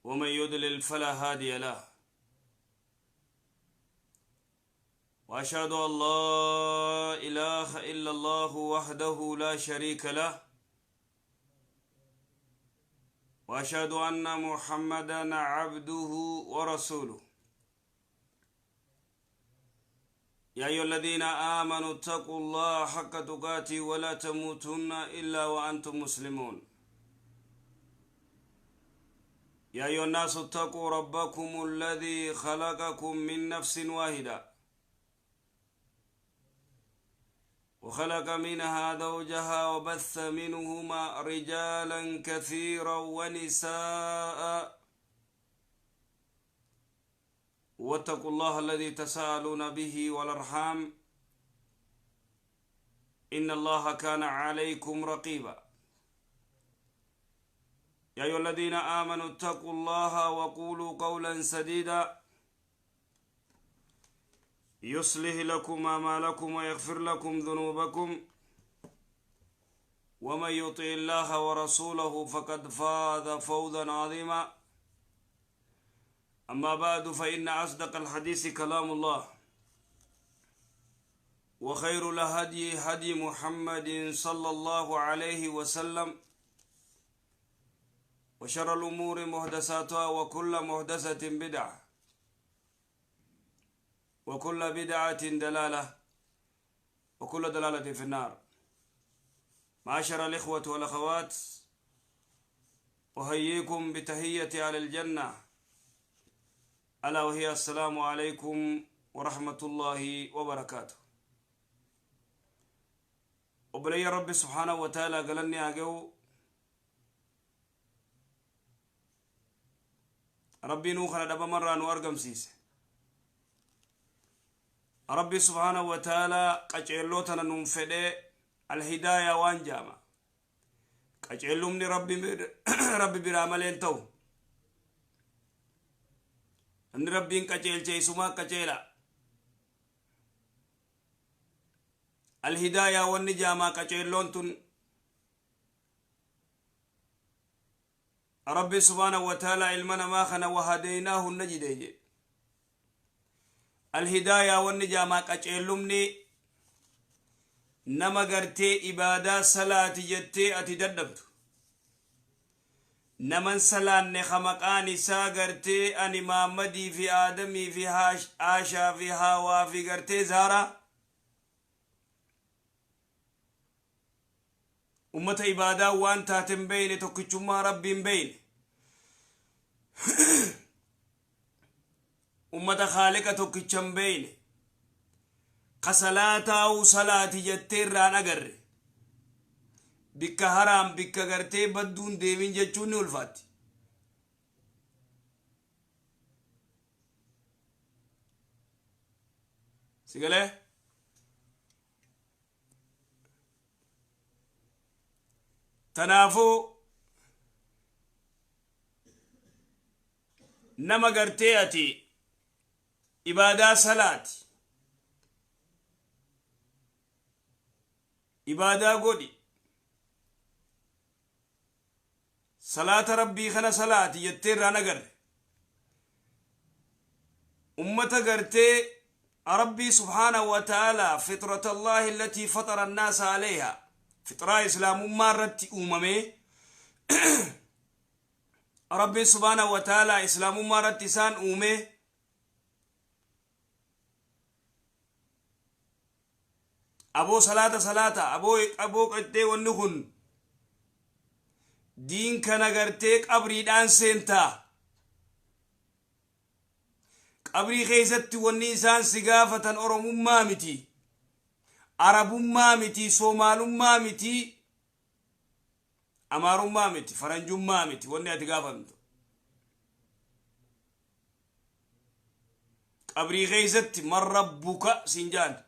ومن يضلل فلا هادي له. وأشهد أن لا إله إلا الله وحده لا شريك له، وأشهد أن محمدا عبده ورسوله. يا أيها الذين آمنوا اتقوا الله حق تقاته ولا تموتن إلا وأنتم مسلمون. يا أيها الناس اتقوا ربكم الذي خلقكم من نفس واحدة وخلق منها زوجها وبث منهما رجالا كثيرا ونساء، واتقوا الله الذي تساءلون به والأرحام إن الله كان عليكم رقيبا. يا أيها الذين آمنوا اتقوا الله وقولوا قولا سديدا يصلح لكم أعمالكم ويغفر لكم ذنوبكم، ومن يطع الله ورسوله فقد فاز فوزا عظيما. أما بعد، فإن أصدق الحديث كلام الله، وخير الهدي هدي محمد صلى الله عليه وسلم، وشر الأمور محدثاتها، وكل محدثة بدعة، وكل بدعة دلالة، وكل دلالة في النار. معاشر الإخوة والأخوات، أحييكم بتحية على الجنة، ألا وهي السلام عليكم ورحمة الله وبركاته. وبلي ربي سبحانه وتعالى قالني أجو ربي نوخنا دبا مرة نوارقم سيسه. ربي سبحانه وتعالى قجلوتنا ننفده الهداية وانجاما قجلومني ربي ربي براملين تو أن ربي قجل جيسما قجلا الهداية والنجاما قجلون ربي سبحانه وتعالى علمنا ما خنا وهديناه النجدين. الهداية والنجاما قجلومني نما غرتي إبادة صلاة جتي أتددبت نمن سلان نخمقاني ساغرتي أني مامدي في آدمي في آشا في هاوا في غرتي زارا أمة إبادة وان تاتم بين توكيشما ربي بين أمة خالقة توكيشم بين قصلاتا وصلاة جتي رانا غر بك حرام بك غرتي بدون ديمين جچون الفات. سيغله تنافو نما غرتي اتي عبادة صلاة عبادة غودي صلاة ربي خنا صلاة يتر رانا غر أمة غرتي ربي سبحانه وتعالى فطرة الله التي فطر الناس عليها فطرة إسلام مرت أممي ربي سبحانه وتعالى إسلام مرت سان أمي أبو صلاة صلاة أبو أبو قتي ونخن دين كان غرتي قبري دان سنتا قبري خيزت ونيسان سقافة أورموما متي عربوما متي صومالوما متي أماروما متي فرنجوما متي وني أتقافة قبري خيزت من ربك سنجان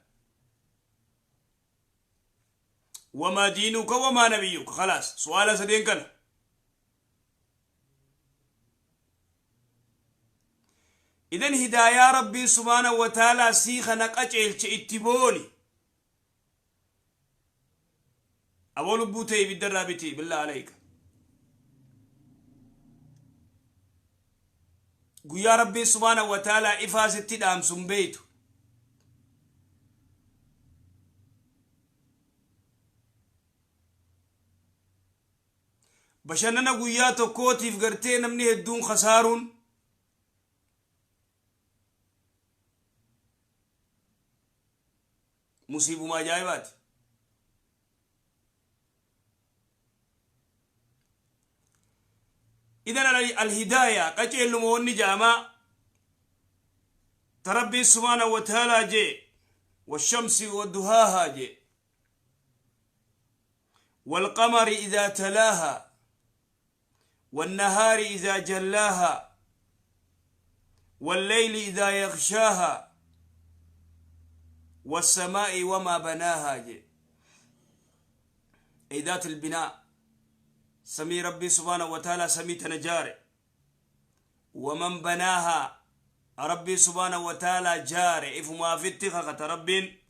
وما دينك وما نبيك. خلاص سؤال سدين كان إذن هدايا ربي سبحانه وتعالى سيخنا قجل اتبوني أبو لبوتي بالدرابتي بالله عليك. Guyyaa Rabbiin subhaanahu wa ta'aalaa ifaa sitti dhaamsu hin beeytu. Bashannana guyyaa tokkootiif gartee namni hedduun khasaaruun musiibuma ajaa'ibaati. Idan alhidaaya qaceelluma wanni jaamaa ta Rabbiin subhaanahu wa ta'aalaa jee washamsi waduhaahaa jee والقمر إذا تلاها والنهار إذا جلاها والليل إذا يغشاها والسماء وما بناها جي. أي ذات البناء سمي ربي سبحانه وتعالى سمي تنجاري ومن بناها ربي سبحانه وتعالى جاري إفما في اتخاقة ربين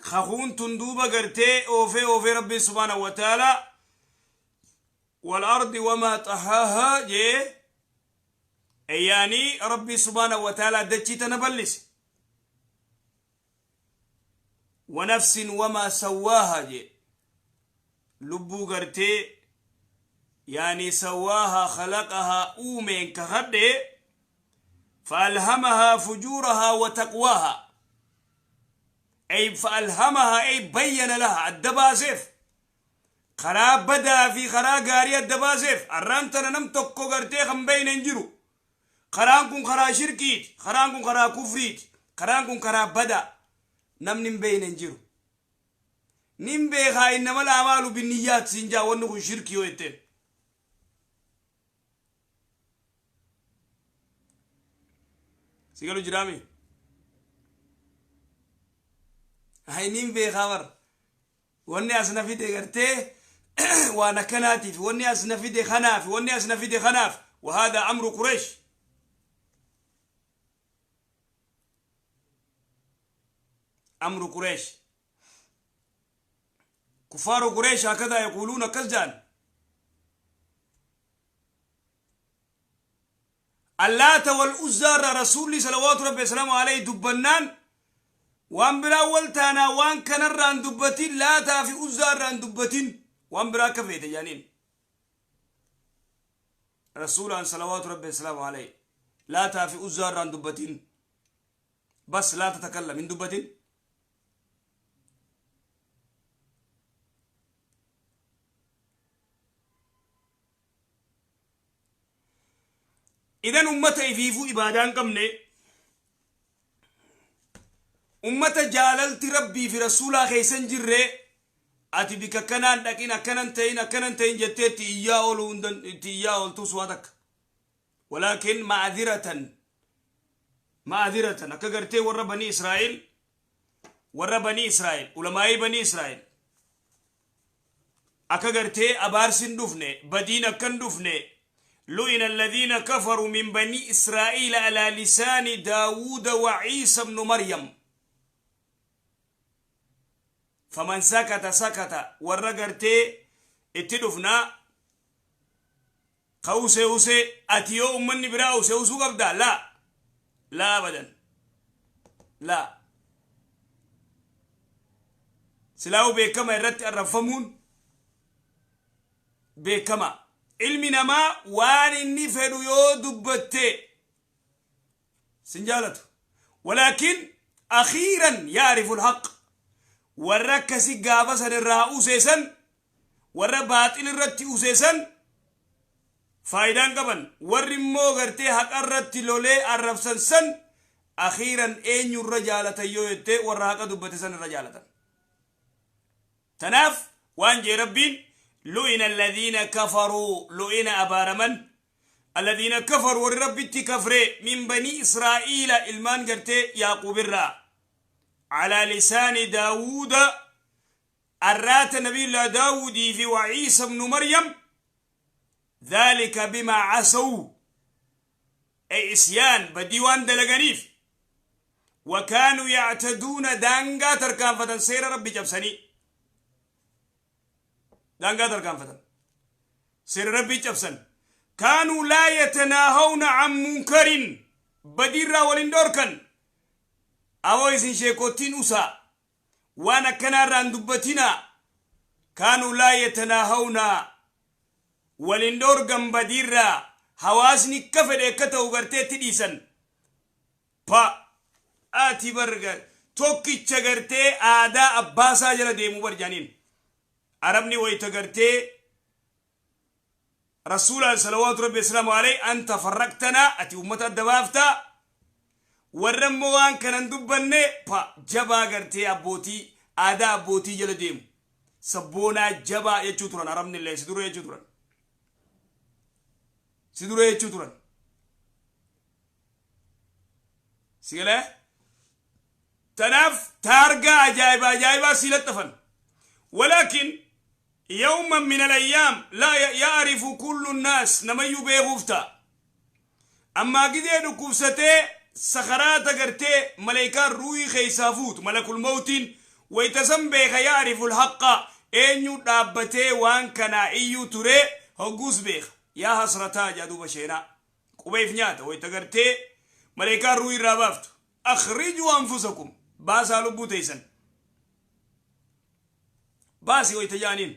خخون تندوبة قرتي أوفي أوفي ربي سبحانه وتعالى والأرض وما طحاها جي يعني ربي سبحانه وتعالى دجي تنبلس ونفس وما سواها جي لبو قرتي يعني سواها خلقها أومين كخدي فألهمها فجورها وتقواها أي فألهمها أي بين لها الدبازف خراب بدا في خرا قارية الدبازف الرانتنا نمتكو قرتي خم بين انجرو خرانكم خرا شركيت خرانكم خرا كفريت خرانكم خرا بدا نم بين انجرو نم بيخا إنما الأعمال بالنيات سنجا ونكو شركي ويتين سيقالو جرامي هاي نيم بخبر وني أسنا في دقرتي وانا كناتي وني أسنا في دي خناف وني أسنا في دي خناف وهذا أمر قريش أمر قريش كفار قريش هكذا يقولون كزجان اللات والعزى رسول صلوات ربي وسلامه عليه دبنان وان برا ولتانا وان كنران دبتين لا تافي أزاران دبتين وان برا كفيت جانين رسول صلوات ربي السلام عليه لا تافي أزاران دبتين بس لا تتكلم من دبتين إذن أمتي فيفو إبادان كمني ummata jaalalti rabbii fi rasuulaa keeysan jirre ati bika kanaan dhaqin akkanan ta'in akkanan ta'in jettee itti iyyaa ooluu itti iyyaa ooltus waa takka walaakin ma'adiratan ma'adiratan akka gartee warra banii Israa'el warra banii Israa'el ulamaa'ii banii Israa'el akka gartee abaarsin dhufne badiin akkan dhufne لئن الذين كفروا من بني إسرائيل على لسان داود وعيسى بن مريم فمن سكت سكت ورغرتي اتدفنا قوسي وسي اتيو من براو سوسو قبدا لا لا ابدا لا سلاو بكما يرت الرفمون بكما علمي نما وان اني فدو يو دبتي سنجالته ولكن اخيرا يعرف الحق warra akkasii gaafa san irraa useesan warra baaxil irratti useesan faayidaan qaban warri immoo gartee haqa irratti lolee arrabsan san akhiiran eenyu irra jaalatan yoo jette warra haqa dubbate san irra jaalatan. Tanaaf waan jee Rabbiin lu'ina alladhiina kafaruu lu'ina abaaraman alladhiina kafaruu warri Rabbitti kafree min banii Israa'iila ilmaan gartee Yaaquubirraa على لسان داود الرات نبي الله داود في وعيسى بن مريم ذلك بما عصوا أي إسيان بديوان دلغنيف وكانوا يعتدون دانغا تركان فتن سير ربي جبسني دانغا تركان فتن سير ربي جبسن Kaanuu laa yatanaahawna an munkarin, badiirraa walin dhorkan. Awoo isin sheekottiin usaa, waan akkanaarraa hin dubbatinaa. Kaanuu laa yatanaahawna, walin dhorgan badiirraa. Hawaasni akka fedhe akka ta'u gartee itti dhiisan. Pa ati barga tokkicha gartee aadaa abbaasaa jala deemuu bar jaaniin. Arabni wayta gartee rasuulaan salawaatu rabbi wasalaamu alayhi, anta farraqtanaa, ati ummata adda baaftaa, warra immoo waan kanan dubbanne pa jabaa gartee abbootii aadaa abbootii jala deemu, sabboonaa jabaa jechuu turan. Arabni illee si dura jechuu turan, si dura jechuu turan. Si galee? Tanaaf taargaa ajaa'iba ajaa'ibaa sii laxxafan. Walaakin yawman min alayyaam laa ya'rifu kullu nnaas, namayyuu beekuuf ta'a. Ammaa gidee dhukkubsatee sakaraata gartee maleekaan ruuhii keessaa fuutu, malakul mawtiin, wayta san beeka. Ya'rifu alhaqqa, eenyu dhaabbatee waan kanaa iyyuu ture hogguus beeka. Yaa hasrataa jaa duuba, sheenaa qubeef nyaata wayta gartee maleekaan ruuhii irraa baaftu. Akhrijuu anfusakum, baasaa lubbuu teeysan, baasi wayta jaaniin,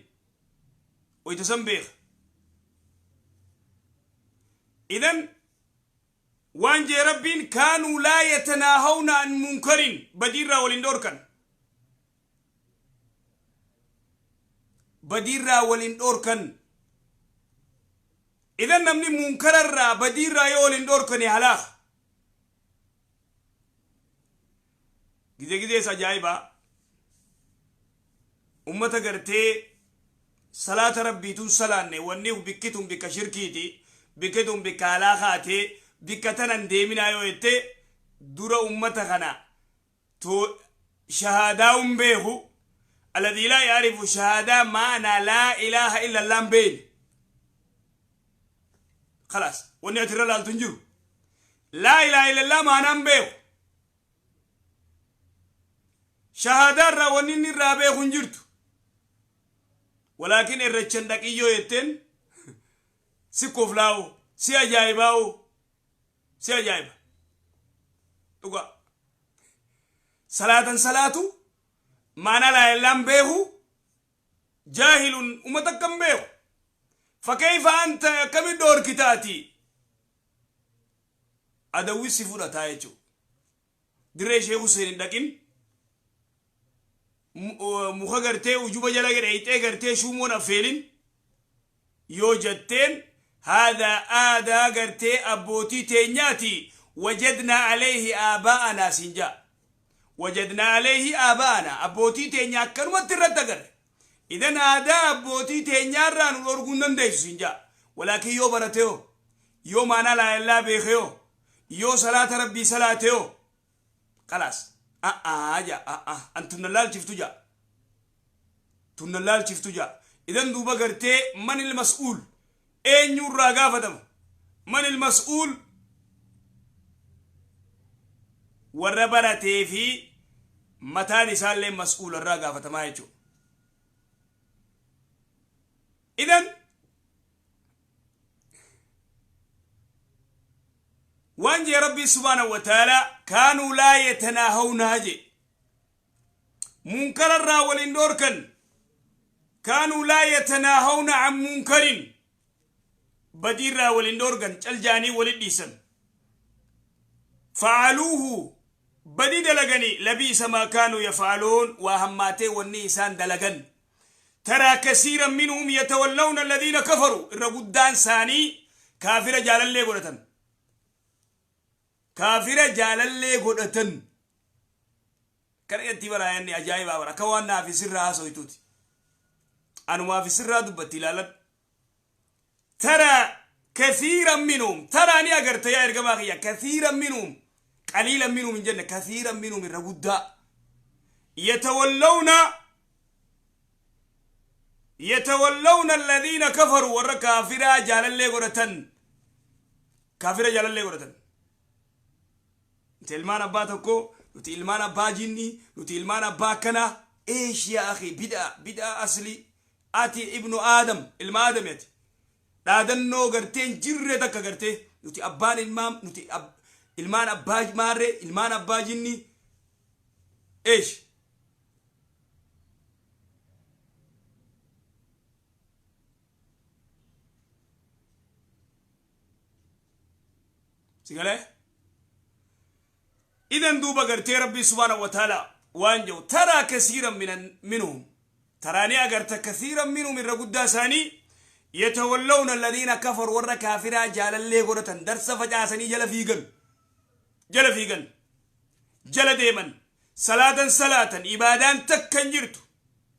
wayta san beeka. Idan waan jee Rabbiin, kaanuu laa yatanaahawna an munkarin, badiirraa walin dhorkan, badiirraa walin dhorkan. Idan namni munkararraa, badiirraa yoo walin dhorkani, halaaka. Gizee gizees ajaa'ibaa ummata gartee salaata rabbiitun salaanne, wanni bikkitun bikka shirkiiti, bikkitun bikka halaakaate, bikka tanan deeminaa yoo jette, dura ummata kana to shahaadaa un beeku, alladii laa yaarifu shahaadaa, maanaa laa ilaaha illa allah hin beeyne, khalaas, wanni ati irra laaltu hin jiru. Laa ilaaha illa allah maanaa hin beeku, shahaadaa irraa wanni inni irraa beeku hin jirtu. Walaakin irrachan dhaqiyyoo jetteen si koflaa'u, si ajaa'ibaa'u, si ajaa'iba dhuga. Salaatan salaatu, maanaa laa ilaaha beeku, jaahilun, ummata akkam beeku? Fakkeeyfa anta akkami dhoorkitaati? Adawwi si fudhataa jechuudha. Dirree Sheekh Hussein hin dhaqin, muka gartee ujuba jala dheeyxee gartee shuumoon affeelin yoo jetteen, haadaa aadaa gartee abbootii teenyaati, wajadnaa alayhi aabaa'anaa siin jaa. Wajadnaa alayhi aabaa'anaa, abbootii teenya akkanumatti irratti agarre. Idan aadaa abbootii teenyaarraa nu dhorguu hin dandeessu siin jaa. Walaakin yoo barateyoo, yoo maanaa laa ilaa beekeyoo, yoo salaata rabbii salaateyoo, khalaas, a'aa jaa, a'aa an tunna laalchiftu jaa, tunna laalchiftu jaa. Idan duuba gartee man il mas'uul, eenyurraa gaafatama? Man il mas'uul? Warra baratee fi mataan isaallee mas'uula irraa gaafatamaa jechuudha. Idan waan jee Rabbii subhaanahu wa ta'aalaa, kaanuu laa yatanaahawna jee, munkararraa waliin dhoorkan. Kaanuu laa yatanaahawna an munkarin, badiirraa waliin dhoorgan, caljaanii walit dhiisan. Fa'aluuhu, badii dalaganii, labiisa maa kaanuu yaf'aluun, waa hammaatee wanni isaan dalagan. Taraa kasiiran minhum yatawallawna alladhiina kafaru, irra guddaan isaanii kaafira jaalallee godhatan, kaafira jaalallee godhatan. Kana itti baraayanni ajaa'ibaa bara, akka waan naafi sirraa haasoytuuti, anumaaf sirraa dubbatti ilaaladhu. Taraa kathiiran minhum, taraa ni agarta yaa ergamaa kiyya, kathiiran minhum, qaliilan minhum hin jenne, kathiiran minhum, irra guddaa, yatawallawna alladhiina kafaru, warra kaafiraa jaalallee godhatan, kaafira jaalallee godhatan. Nuti ilmaan abbaa tokko, nuti ilmaan abbaa jinni, nuti ilmaan abbaa akkanaa. Eesh yaa akhi, bid'a bid'a asli. Ati ibnu aadam, ilma aadami ati. Dhaadannoo gartee hin jirre takka gartee nuti abbaan ilmaan nuti ilmaan abbaa maarree ilmaan abbaa jinni eesh sigalee. Idan duuba gartee Rabbii subhaanahu wa ta'ala waan jedhu taraa kasiiran minhum taraanii agarta kasiiran minhum irra guddaa isaanii yatawallawna alladhiina kafaru warra kaafiraa jaalallee godhatan darsa facaasanii jala fiigan jala fiigan jala deeman salaatan salaatan ibaadaan takka hin jirtu.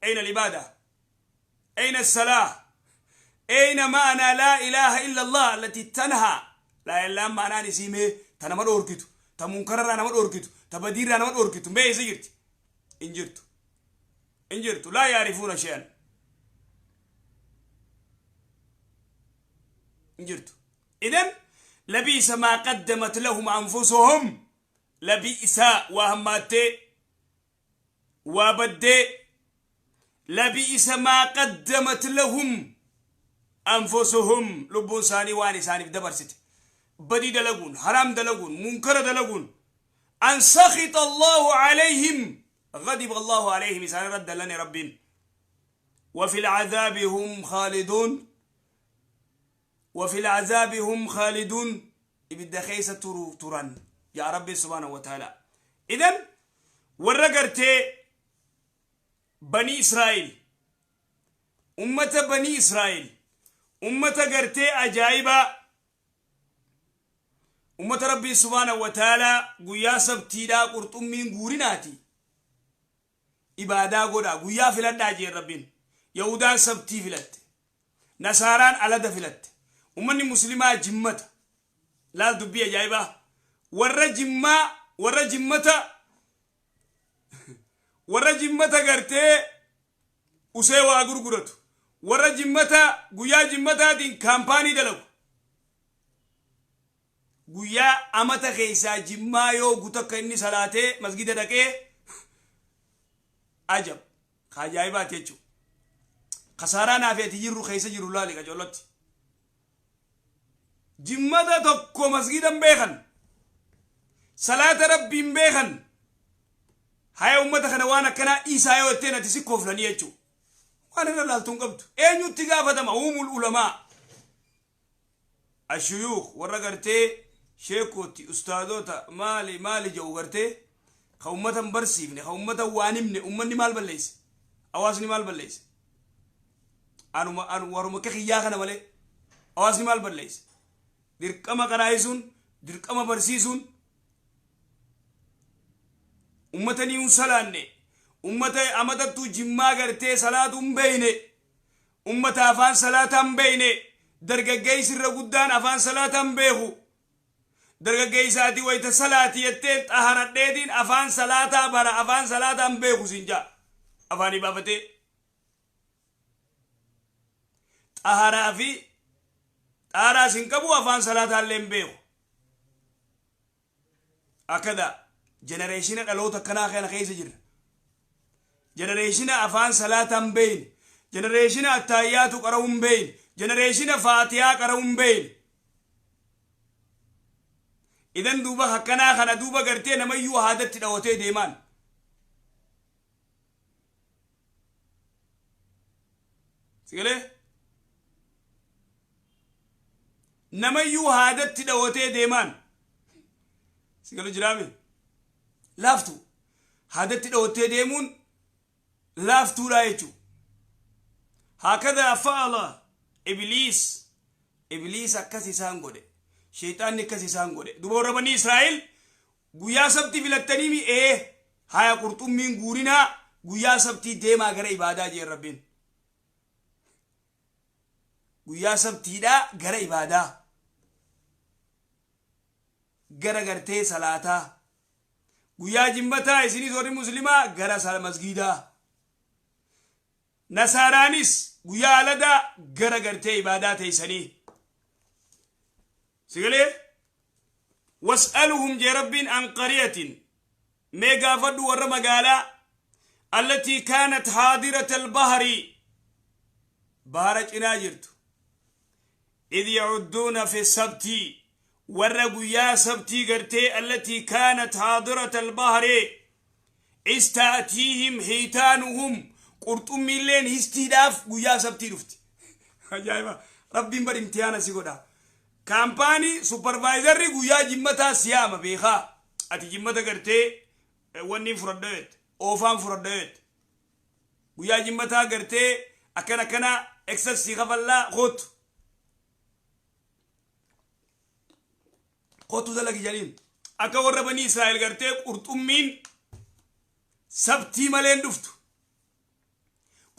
Ayna alibaada, ayna assalaa, ayna ma'anaa laa ilaaha illa allah allati tanhaa laa ilaaha ma'anaan isii mee ta nama dhoorkitu ta munkararraa nama dhoorkitu ta badiirraa nama dhoorkitu mee isa jirti hin jirtu hin jirtu. Laa yaarifuuna shay'an hin jirtu. Idan labiisa maa qaddamat lahum anfusuhum labiisa waa hammaattee waa baddee labiisa maa qaddamat lahum anfusuhum lubbuun isaanii waan isaaniif dabarsite badii dalaguun haraam dalaguun munkara dalaguun an sakhita allahu alayhim غضب الله عليهم إسان رد لنا ربين وفي العذاب هم خالدون وفي العذاب هم خالدون إبدا خيسة تران يا ربي سبحانه وتعالى. إذن ورقرتي بني إسرائيل أمة بني إسرائيل أمة قرتي أجايبة أمة ربي سبحانه وتعالى قيا سبتيدا قرطمين قورناتي ibaadaa godhaa guyyaa filadhaa jeen rabbiin. Yahudaan sabtii filatte, nasaaraan alada filatte, ummanni muslimaa jimmata. Laal dubbii ajaa'ibaa warra jimmaa warra jimmata warra jimmata gartee usee waa gurguratu warra jimmata guyyaa jimmataatiin kaampaanii dalagu guyyaa amata keessaa jimmaa yoo gutakka inni salaatee masgida dhaqee ajab ajaa'ibaati jechuudha. Kasaaraa naaf ati jirru keessa jiru laali qacoolotti. Jimmata tokko masgidan beekan salaata rabbiin beekan haya ummata kana waan akkanaa dhiisaa yoo jetteen ati si kooflanii jechuudha. Waan irra laaltuun qabdu eenyutti gaafatama uumul ulamaa ashuyuuk warra gartee sheekootti ustaadota maali maali jedhu gartee ka ummata hin barsiifne ka ummata waan himne ummanni maal balleesse hawaasni maal balleesse anuma anu waruma ka kiyyaa kana malee hawaasni maal balleesse dirqama qaraayisuun dirqama barsiisuun ummata ni hin salaanne ummata amatattuu jimmaa gartee salaatu hin beeyne ummata afaan salaataa hin beeyne dargaggeessi irra guddaan afaan salaataa hin beeku dargaggeessaati wayita salaati jetteen xaharadheetiin afaan salaataa bara afaan salaataa hin beeku siin jaa afaanii baafatee xaharaa fi xaharaa sin qabu afaan salaataa illee hin beeku. Akkada jenereeshina dhaloota akkanaa kana keessa jirra. Jenereeshina afaan salaataa hin beeyne, jenereeshina attaayyaatu qara'uu hin beeyne, jenereeshina faatiyaa qara'uu hin beeyne. Idan duuba akkanaa kana duuba gartee namayyuu haadatti dhawatee deemaan. Sigalee? Namayyuu haadatti dhawatee deemaan. Sigalu jiraame? Laaftu. Haadatti dhawatee deemuun laaftuudha jechuudha. Hakada fa'ala Ibliis. Ibliis akkas isaan godhe. Sheexaanni akkas isaan godhe. Duuba warra banii Israa'el guyyaa sabtii filattanii mi'ee haya qurxummiin guurinaa guyyaa sabtii deemaa gara ibaadaa jeen rabbiin. Guyyaa sabtiidhaa gara ibaadaa. Gara gartee salaataa. Guyyaa jimmataa isinis warri muslimaa gara masgiidaa. Nasaaraanis guyyaa aladaa gara gartee ibaadaa teessanii. Sigalee? Was'aluhum jee rabbiin an qaryatin mee gaafadhu warra magaalaa allatii kaanat haadirata albahri bahara cinaa jirtu. Idh yacudduuna fi sabti, warra guyyaa sabtii gartee, allatii kaanat haadirata albahri is ta'tiihim hiitaanuhum, qurxummiilleen histiidhaaf guyyaa sabtii dhufti. Ajaa'iba! Rabbiin bar imtihaana si godha. Kaampaanii supervisorri guyyaa jimmataa si yaama, beekaa ati jimmata gartee wanni fudhadha jette, oofaan fudhadha jette, guyyaa jimmataa gartee akkana akkana excess si kafallaa, kootu kootu dalagi jedhiin. Akka warra Banii Israa'el gartee qurxummiin sabtii malee hin dhuftu.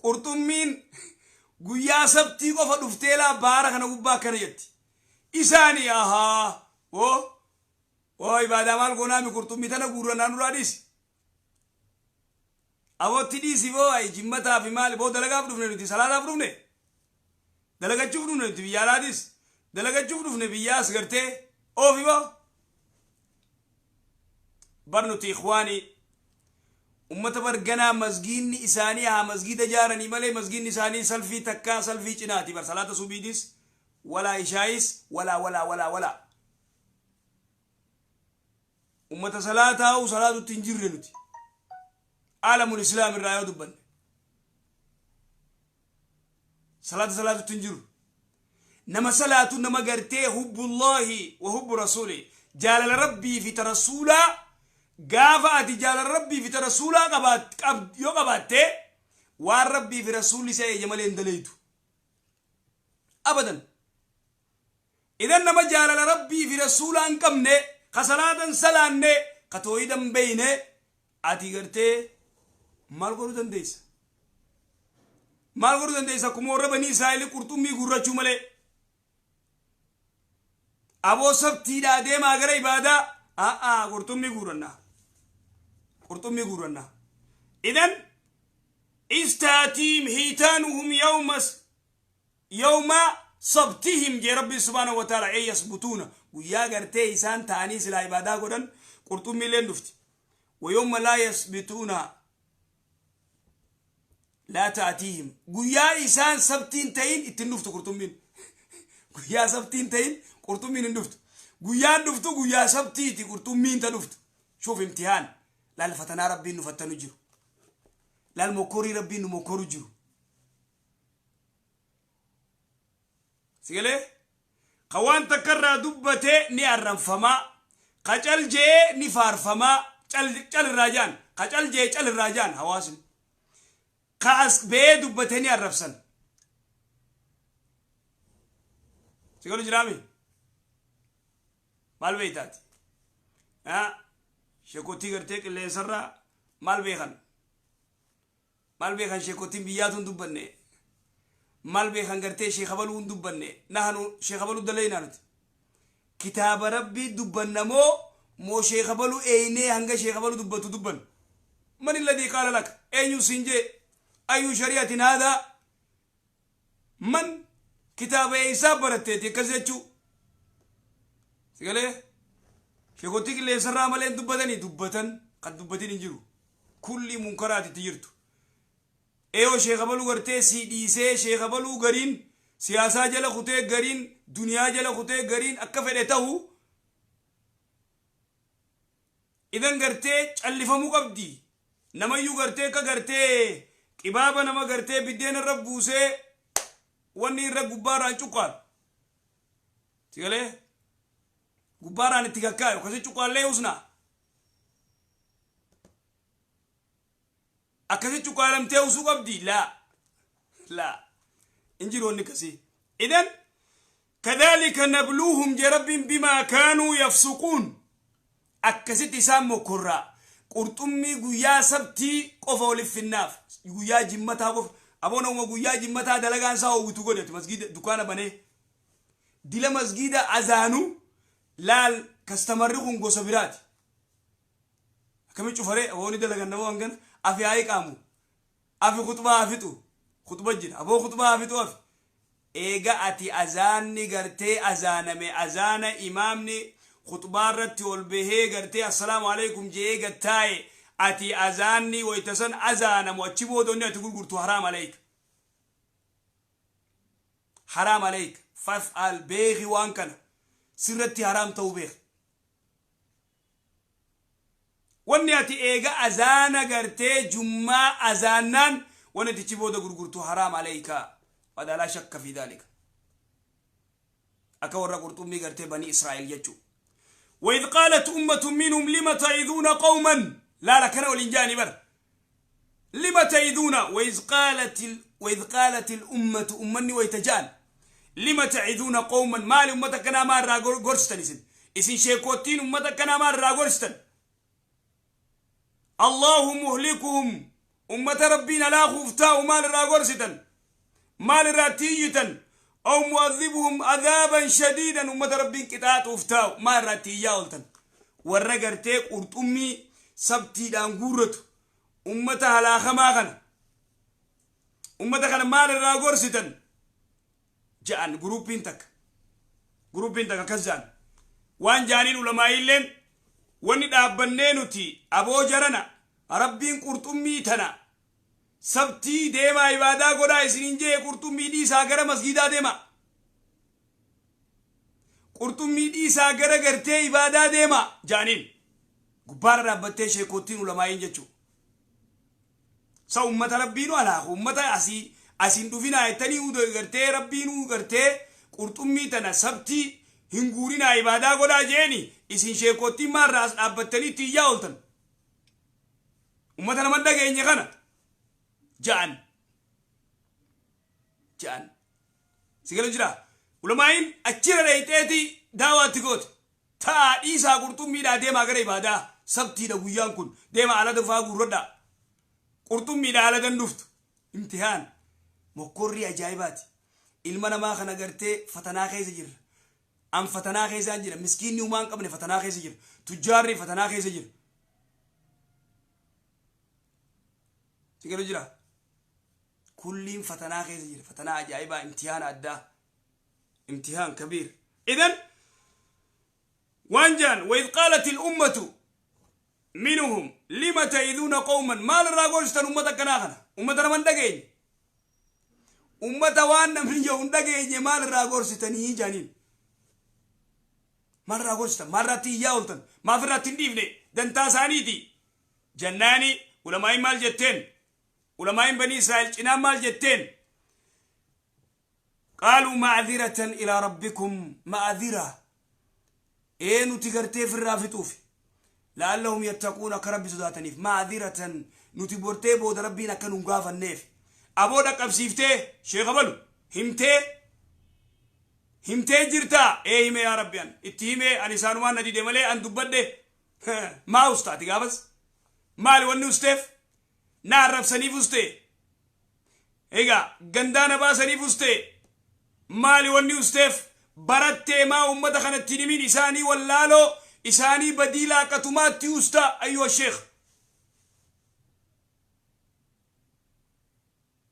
Qurxummiin guyyaa sabtii qofa dhuftee laa baara kana gubbaa akkana jetti. Isaani ahaa woo woo, ibaadaa maal goonaami, qurxummii tana guurrannaa, nurraa dhiisi. Abootti dhiisi boo, ay jimmataa fi maali boo, dalagaaf dhufne nuti, salaataaf dhufne, dalagachuuf dhufne nuti, biyya alaatis dalagachuuf dhufne, biyyaas gartee oofi boo. Bar nuti ikhwaanii ummata bar ganaa masgiinni isaanii haa masgiida jaaranii malee, masgiinni isaanii salfii takkaa salfii cinaati bar, salaata subiitis walaa ishaayis walaa walaa walaa walaa. Ummata salaataa'u salaatutti hin jirre nuti, aalamul islaam irraa yoo dubbanne, salaata salaatutti hin jiru. Nama salaatu, nama gartee hubbullaahi wa hubbu rasuuli, jaalala Rabbii fi ta rasuulaa. Gaafa ati jaalala Rabbii fi ta rasuulaa yoo qabaatte, waan Rabbii fi rasuulli isa eeyya malee hin daleeytu abadan. Idan nama jaalala Rabbii fi rasuulaa hin qabne, ka salaatan salaanne, ka toohida hin beeyne, ati gartee maal godhuu dandeessa? Maal godhuu dandeessa? Akkuma warra Banii Israa'elii qurxummii guurrachuu malee. Aboo sabtiidhaa deemaa gara ibaadaa, a'aa, qurxummii guurrannaa, qurxummii guurrannaa. Idan istaatiim hiitaanuhum yawma sabtihim jee Rabbiin subhaanahu wa ta'ala, ee yasbutuuna, guyyaa gartee isaan ta'anii silaa ibaadaa godhan qurxummiileen dhufti. Wa yawma laa yasbituuna laa ta'atiihim, guyyaa isaan sabtiin ta'in ittiin dhuftu qurxummiin. Guyyaa sabtiin ta'in qurxummiin hin dhuftu. Guyyaan dhuftu guyyaa sabtiiti qurxummiin ta dhuftu. Shuuf imtihaan, laal fatanaa Rabbiin nu fattanu jiru, laal mokkorii Rabbiin nu mokkoru jiru. Sigalee ka waan takka irraa dubbate ni arranfamaa, ka cal jee ni faarfamaa. Cal cal irraa jaan, ka cal jee cal irraa jaan hawaasni, ka as ba'ee dubbate ni arrabsan. Sigalu jiraami maal beeytaati? Sheekotii gartee qilleensarraa maal beekan? Maal beekan? Sheekotiin biyyaatu hin dubbanne. Maal beekan? Gartee sheeka baluu hin dubbanne. Nahanu sheeka baluu dalaynaa nuti kitaaba Rabbii dubbanna moo sheeka baluu eeynee hanga sheeka baluu dubbatu dubbanna? Man alladhii qaala laka? Eenyu siin jee? Ayyu shari'atin haadaa? Man kitaaba eeysaa baratteeti akkas jechuu? Sigalee sheekotii qilleensarraa malee hin dubbatanii, dubbatan kan dubbatin hin jiru, kulli munkaraati itti jirtu. Eeyoo sheeka baluu gartee si dhiisee, sheeka baluu gariin siyaasaa jala kutee, gariin duniyaa jala kutee, gariin akka fedhe ta'u, idan gartee callifamuu qabdi. Namayyuu gartee akka gartee qibaaba nama gartee biddeena irra buusee wanni irra gubbaarraan cuqqaalu, sigalee gubbaarraan itti kakkaayu akkasi cuqqaallee usnaa akkasi cuqqaalamtee usuu qabdi. Laa laa, hin jiru wanni akkasii. Idan kadhalika nabluuhum jee Rabbiin, bimaa kaanuu yafsuquun. Akkasitti isaan mokkorraa, qurxummii guyyaa sabtii qofa olif finnaaf, guyyaa jimmataa qofa. Aboo nama guyyaa jimmataa dalagaan isaa howwitu godhatu masgiida dukaana banee dila masgiida azaanu laal. Customerri kun gosa biraati. Akkami cufaree aboo ni dalagan nama hangana afi haa iqaamu, afi khutbaa haa fixu, khutba jira, aboo khutbaa haa fixu afi. Eega ati azaanni gartee azaaname, azaana imaamni khutbaa irratti ol bahee gartee assalaamu alaikum je'ee gattaa'e, ati azaanni wayta san azaanamu achi booda inni ati gurgurtu haraam aleeyka, haraam aleeyka. Faf'al beeki waan kana sirratti haraam ta'uu beeki. Wanni ati eega azaana gartee jummaa azaannaan wanni ati booda gurgurtu haraam alayka wada laa shakka fi dhalika. Akka warra qurxummii gartee banii Israa'el jechuu. وإذ قالت أمة منهم لم تعظون قوما لا لا كان ولنجاني بر لم تعظون وإذ قالت الأمة أمني ويتجان لم تعظون قوما ما لأمتك أنا ما راغورستن إسن شيكوتين أمتك أنا ما راغورستن الله مهلكهم أمة ربنا لا خفتا وما راغورستن ما لراتيتا أو معذبهم عذابا شديدا أمة ربين كتات وفتاو ما راتيا ولتن ورغرتيك قرط أمي سبتي دانغورت أمتها لا خماغن أمتها كان ما راغورستن جان جروبين تك كزان وان جانين علماء لين وان دابنينوتي ابو جرنا ربين قرط أمي تنا sabtii deemaa ibaadaa godhaa isiniin jee qurxummii dhiisaa gara masgiidaa deema. Qurxummii dhiisaa gara gartee ibaadaa deema jaaniin. Gubbaarra dhaabbattee sheekottiin ulamaa'iin jechuudha. Sa ummata rabbiinu alaaku ummata asiin dhufinaa jettanii gartee rabbiinuu gartee qurxummii tana sabtii hin guurinaa ibaadaa godhaa jeeni isin sheekottiin maarraa as dhaabbattanii itti iyyaa ooltan. Ummata nama dhageenye kana. جان جان سيقولوا جرا ولماين أشير رأيتي دعوة تقول تا إيسا قرطم ميدا ديما غري بادا سبتي دا ويان كن ديما على دفاع قردا قرطم ميدا على دندفت امتحان مقري عجائبات المنا ما خنا قرتي فتنا خيز جر أم فتنا خيز أنجر مسكين نومان قبل فتنا خيز جر تجاري فتنا خيز جر سيقولوا جرا كلهم فتنا خيزير فتنا عجائبة امتحان أدى امتحان كبير. إذن وانجان وإذ قالت الأمة منهم لم تعظون قوما ما لراغورستن أمة كناخنا أمة من دقين أمة وانا من يوم دقين ما لراغورستن يجانين ما لراغورستن ما راتي ياولتن ما فراتين ديفني دنتا سانيتي جناني ولما مال جتين علماء بني إسرائيل إنا مال جتين قالوا معذرة إلى ربكم معذرة إيه نتقرتي في الرافتوف لعلهم يتقون كرب سداتنيف معذرة نتبورتي بود ربنا كانوا قافا النيف أبودا قبسيفتي شيخ بلو همتي همتي جرتا إيه همي يا ربي أن اتهمي أن إسانوان ندي دمالي أن دبادي ما أستاتي قابس مالي وني أستيف نعرف سنيف أستي إيجا غندانا با سنيف أستي مالي وني أستيف برتي ما أمتا خانت تنمين إساني واللالو إساني بديلا كتماتي أستا أيها الشيخ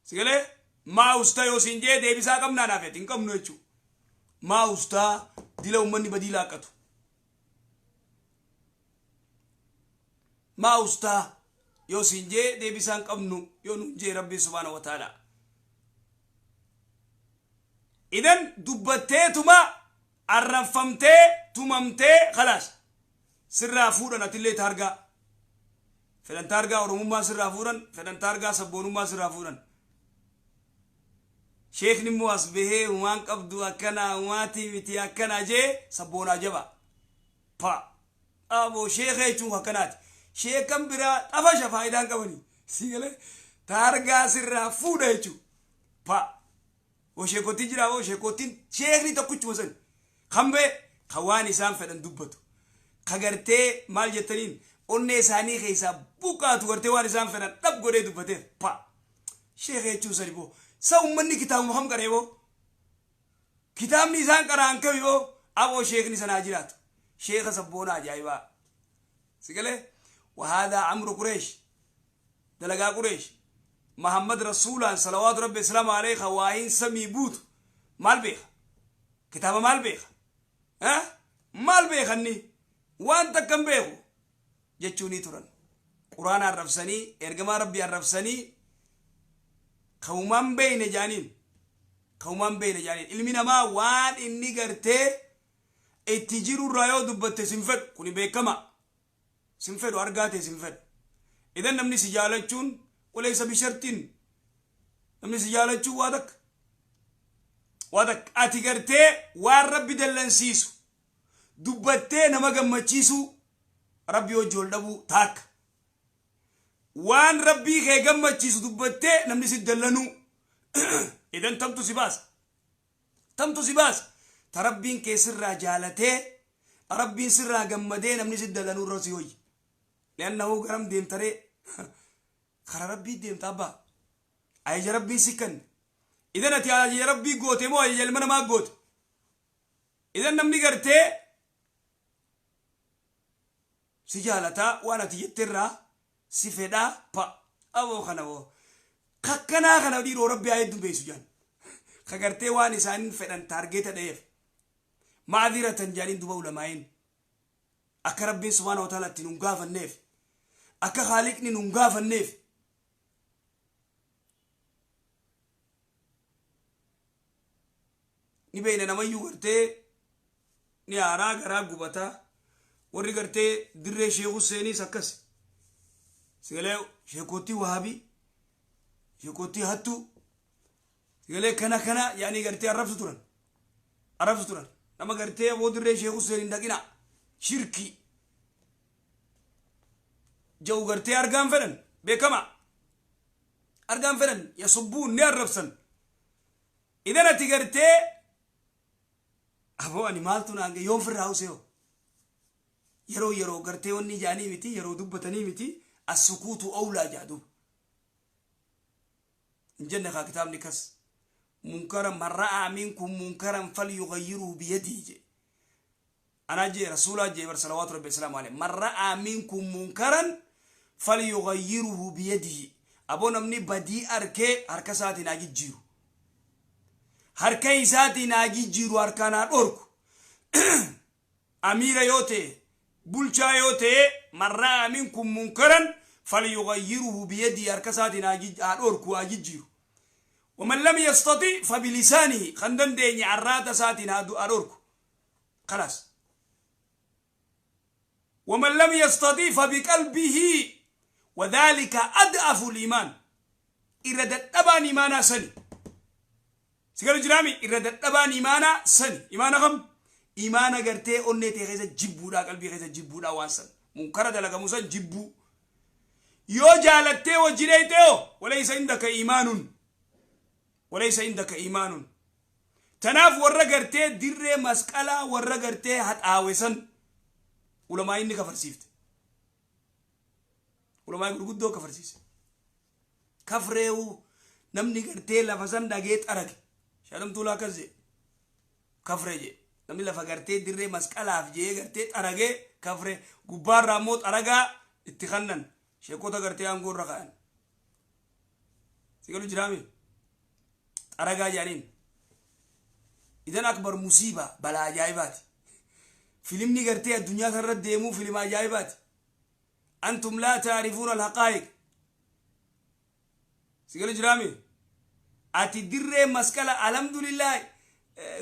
سيقالي ما أستا يوسين جي دي بسا كم نانافت إن كم نوچو ما أستا ديلا أمني بديلا كتو ما أستا يوسين جي دي بسان قمنو يونو جي ربي سبحانه وتعالى. إذن دبتي تما عرفمتي تممتي خلاص سر فورا نتلي تارغا فلان تارغا ورموما سر فورا فلان تارغا سبونوما سر فورا شيخ نمو أصبه ومان قبضو أكنا وماتي متي أكنا جي سبونا جبا فا أبو شيخ يتو أكنات شيخ برا أفشا فايدان كمني سيقلي تارغا سر فورا يتو فا وشيكوتين جرا وشيكوتين شيخني تكوتش وزن خمبه خواني سام فدن دبتو خغرتي مال جتنين اوني ساني خيسا بوكا تغرتي واني سام فدن دب غوري دبته با شيخ يچو سريبو سا امني كتاب محمد قريبو كتاب نيسان قران كبيبو ابو شيخني سناجرات شيخ سبونا جايبا سيقلي وهذا عمرو قريش دلقا قريش محمد رسول صلوات ربي السلام عليه واين سمي بوت مال بيخ كتابة مال بيخ ها مال بيخ اني وانت كم بيخو جتشوني ترن قرآن الرفسني ارجما ربي الرفسني خومان بين جانين Kaumaan beeyna jaaniin ilmi namaa waan inni gartee itti jirurraa yoo dubbatte sin fedhu kuni beekama sin fedhu argaa ta'e sin fedhu. Idan namni si jaalachuun walaysa bishartiin namni si jaalachuun waa takka waa takka ati gartee waan Rabbi dallansiisu dubbattee nama gammachiisuu Rabbi wajji ol dhabuu taakka waan Rabbii kee gammachiisu dubbattee namni si dallanuu idan tamtu si baasa tamtu si baasa ta Rabbiin kee sirraa jaalatee Rabbiin sirraa gammadee namni si dallanuu irra si hoyyi li'annahu garam deemtaree kara Rabbii deemta abbaa ajaja Rabbiin si kanne idan ati ajaja Rabbii goote moo ajaja ilma namaa goote idan namni gartee si jaalataa waan ati jetterraa si fedhaa pa aboo kana boo kakkanaa kana dhiiroo Rabbi haa heddummeessu jaan ka gartee waan isaan fedhan taargeeta dha'eef ma'adiratan jaaniin duba ulamaa'iin akka Rabbiin subhaana wa ta'ala itti nun gaafanneef akka Khaaliqni nun gaafanneef ni beeyna namayyuu gartee ni aaraa garaa gubataa warri gartee dirree Sheekh Huseeniis akkas sigalee sheekootii Wahaabii sheekootii hattuu sigalee kana kana yaanii gartee arrabsu turan nama gartee aboo dirree Sheekh Huseen hin dhaqina shirkii jau gartee argaan fedhan beekama argaan fedhan yasubbuun ni arrabsan idan ati gartee aboo ani maaltu naan yoom firraa husee yeroo yeroo gartee wanni jaanii miti yeroo dubbatanii miti as-sukuutu awlaa jaa duuba hin jenne kaa kitaabni kas munkara man ra'aa minkum munkaran falyughayyiruu biyadihi je anaa jee rasuulaa jee bar salawaatu rabbi wasalaamu alayhi man ra'aa minkum munkaran falyughayyiruu biyadihi aboo namni badii arkee harka isaatiin haa jijjiiru harka isaatiin haa jijjiiru harkaan haa dhorku amiira yoo ta'e bulchaa yoo ta'e man ra'aa minkum munkaran falyughayyiruu biyadihi harka isaatiin haa dhorku haa jijjiiru ومن لم يستطيع فبلسانه خندن ديني عرات ساتين هادو أروركو خلاص ومن لم يستطيع فبقلبه وذلك أضعف الإيمان إرادة أبان إيمانا سني سيقالوا جرامي إرادة أبان إيمانا سني إيمانا غم إيمانا قرتي أنتي غيزة جبو لا قلبي غيزة جبو لا واسن منكرة لك موسى جبو يو جالتي وجريتي وليس عندك إيمان وليس عندك إيمان تناف ورقرتي دري مسكلا ورقرتي هت آويسن ولما إني كفر سيفت ولما يقول قدو كفر سيس كفريو نمني قرتي لفزن دقيت أرك شادم تولا كزي كفري نمني لفقرتي دري مسكلا فجي قرتي أرقي كفري قبار راموت أرقا اتخنن شيكوتا قرتي أنقور رقان سيقولوا جرامي أرجع جانين إذن أكبر مصيبة بلا عجائبات فيلم نيجرتي الدنيا ترد ديمو فيلم عجائبات أنتم لا تعرفون الحقائق سيقولوا جرامي أتدري مسكلة الحمد لله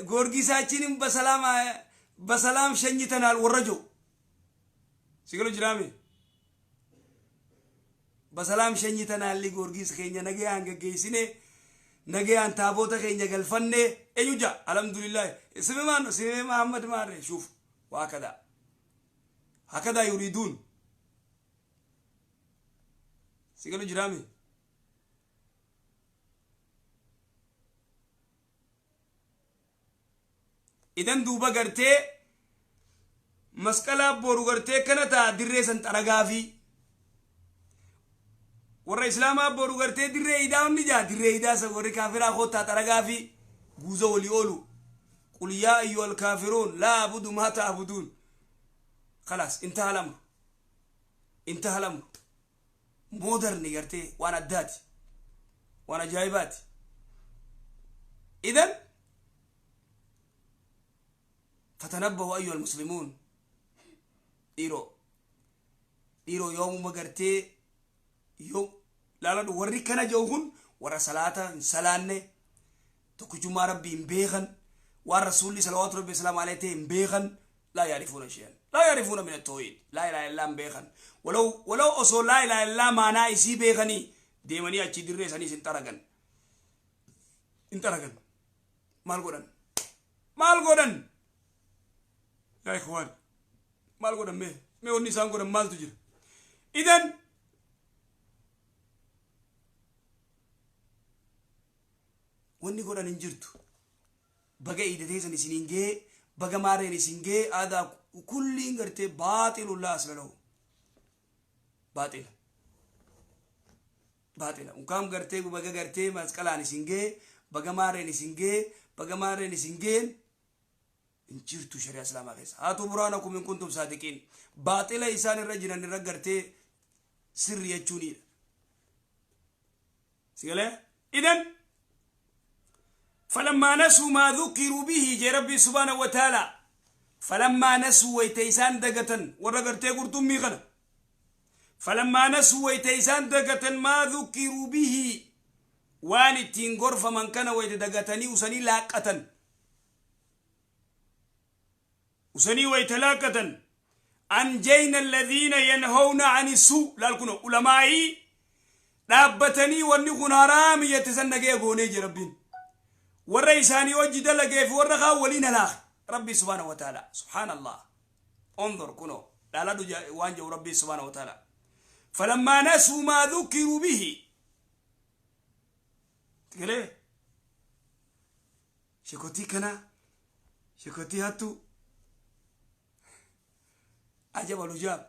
غورغي ساچينم بسلام بسلام شنجتنا الورجو سيقولوا جرامي بسلام شنجتنا اللي غورغي سخينيا نجي عنك جيسينه نجي تابوتا خينيا قلفني ايوجا الحمد لله اسمي ما اسمي محمد ماري شوف وهكذا هكذا يريدون سيقولوا جرامي إذن دوبا قرتي مسكلا بورو قرتي كنتا دريسن ترغافي warra islaamaa boru gartee dirree idaa hundi jaa dirree idaa san warri kaafiraa koottaa xaragaa fi guuza walii oolu qul yaa ayyuha alkaafiruun laa abudu maa ta'buduun khalaas intaha lamru intaha lamru moodarni gartee waan addaati waan ajaa'ibaati idan fatanabbahu ayyuha almuslimuun dhiiroo dhiiroo yoomuma gartee yoo laaladhu warri kana jiru kun warra salaata hin salaanne Tokkichummaa Rabbii hin beekan. Waan Rasuulli salawaatu Rabbi salaamu alayhi ta'e hin beekan. Laa yaarifuuna shay'an. Laa yaarifuuna min at-tawhiid. Laa ilaaha illaa hin beekan. Walaw walaw osoo laa ilaaha illaa maanaa isii beekanii deemanii achii dirree saniis hin xaragan. Hin xaragan. Maal godhan? Maal godhan? Yaa ikhwaan. Maal godhan mee? Mee wanni isaan godhan maaltu jira? Idan wanni godhan hin jirtu. Baga iida teessan isiniin gahee, baga maarreen isin gahee, aadaa kulliin gartee baaxilu laa asla lahu. Baaxila. Baaxila. Unkaam gartee baga gartee masqalaan isin gahee, baga maarreen isin gahee, baga maarreen isin gaheen hin jirtu shari'aa islaamaa keessa. Haatu burhaanakum in kuntum saadiqiin. Baaxila isaan irra jiran irra gartee sirri jechuunidha. Sigalee? Idan falammaa nasuu maa dhukiruu bihi jee Rabbii subhaanahu wa ta'ala, falammaa nasuu, wayta isaan dagatan, warra gartee qurxummii kana, falammaa nasuu, wayta isaan dagatan, maa dhukiruu bihi, waan ittiin gorfaman kana wayta dagatanii usanii laaqqatan, usanii wayta laaqqatan, anjayna alladhiina yanhawna ani suu. Laal, kuno ulamaa'ii dhaabbatanii wanni kun haraami jette san nagaya goonee jee Rabbiin. Warra isaanii wajji dalagee fi warra kaan waliin halaake Rabbii subhaanahu wa ta'ala. Subhaanallah, unzur, kuno dhaaladhu waan jedhu Rabbii subhaanahu wa ta'ala: falammaa nasuu maa dhukiruu bihi. Galee shekotii kana, shekotii hattuu, ajab alujaab,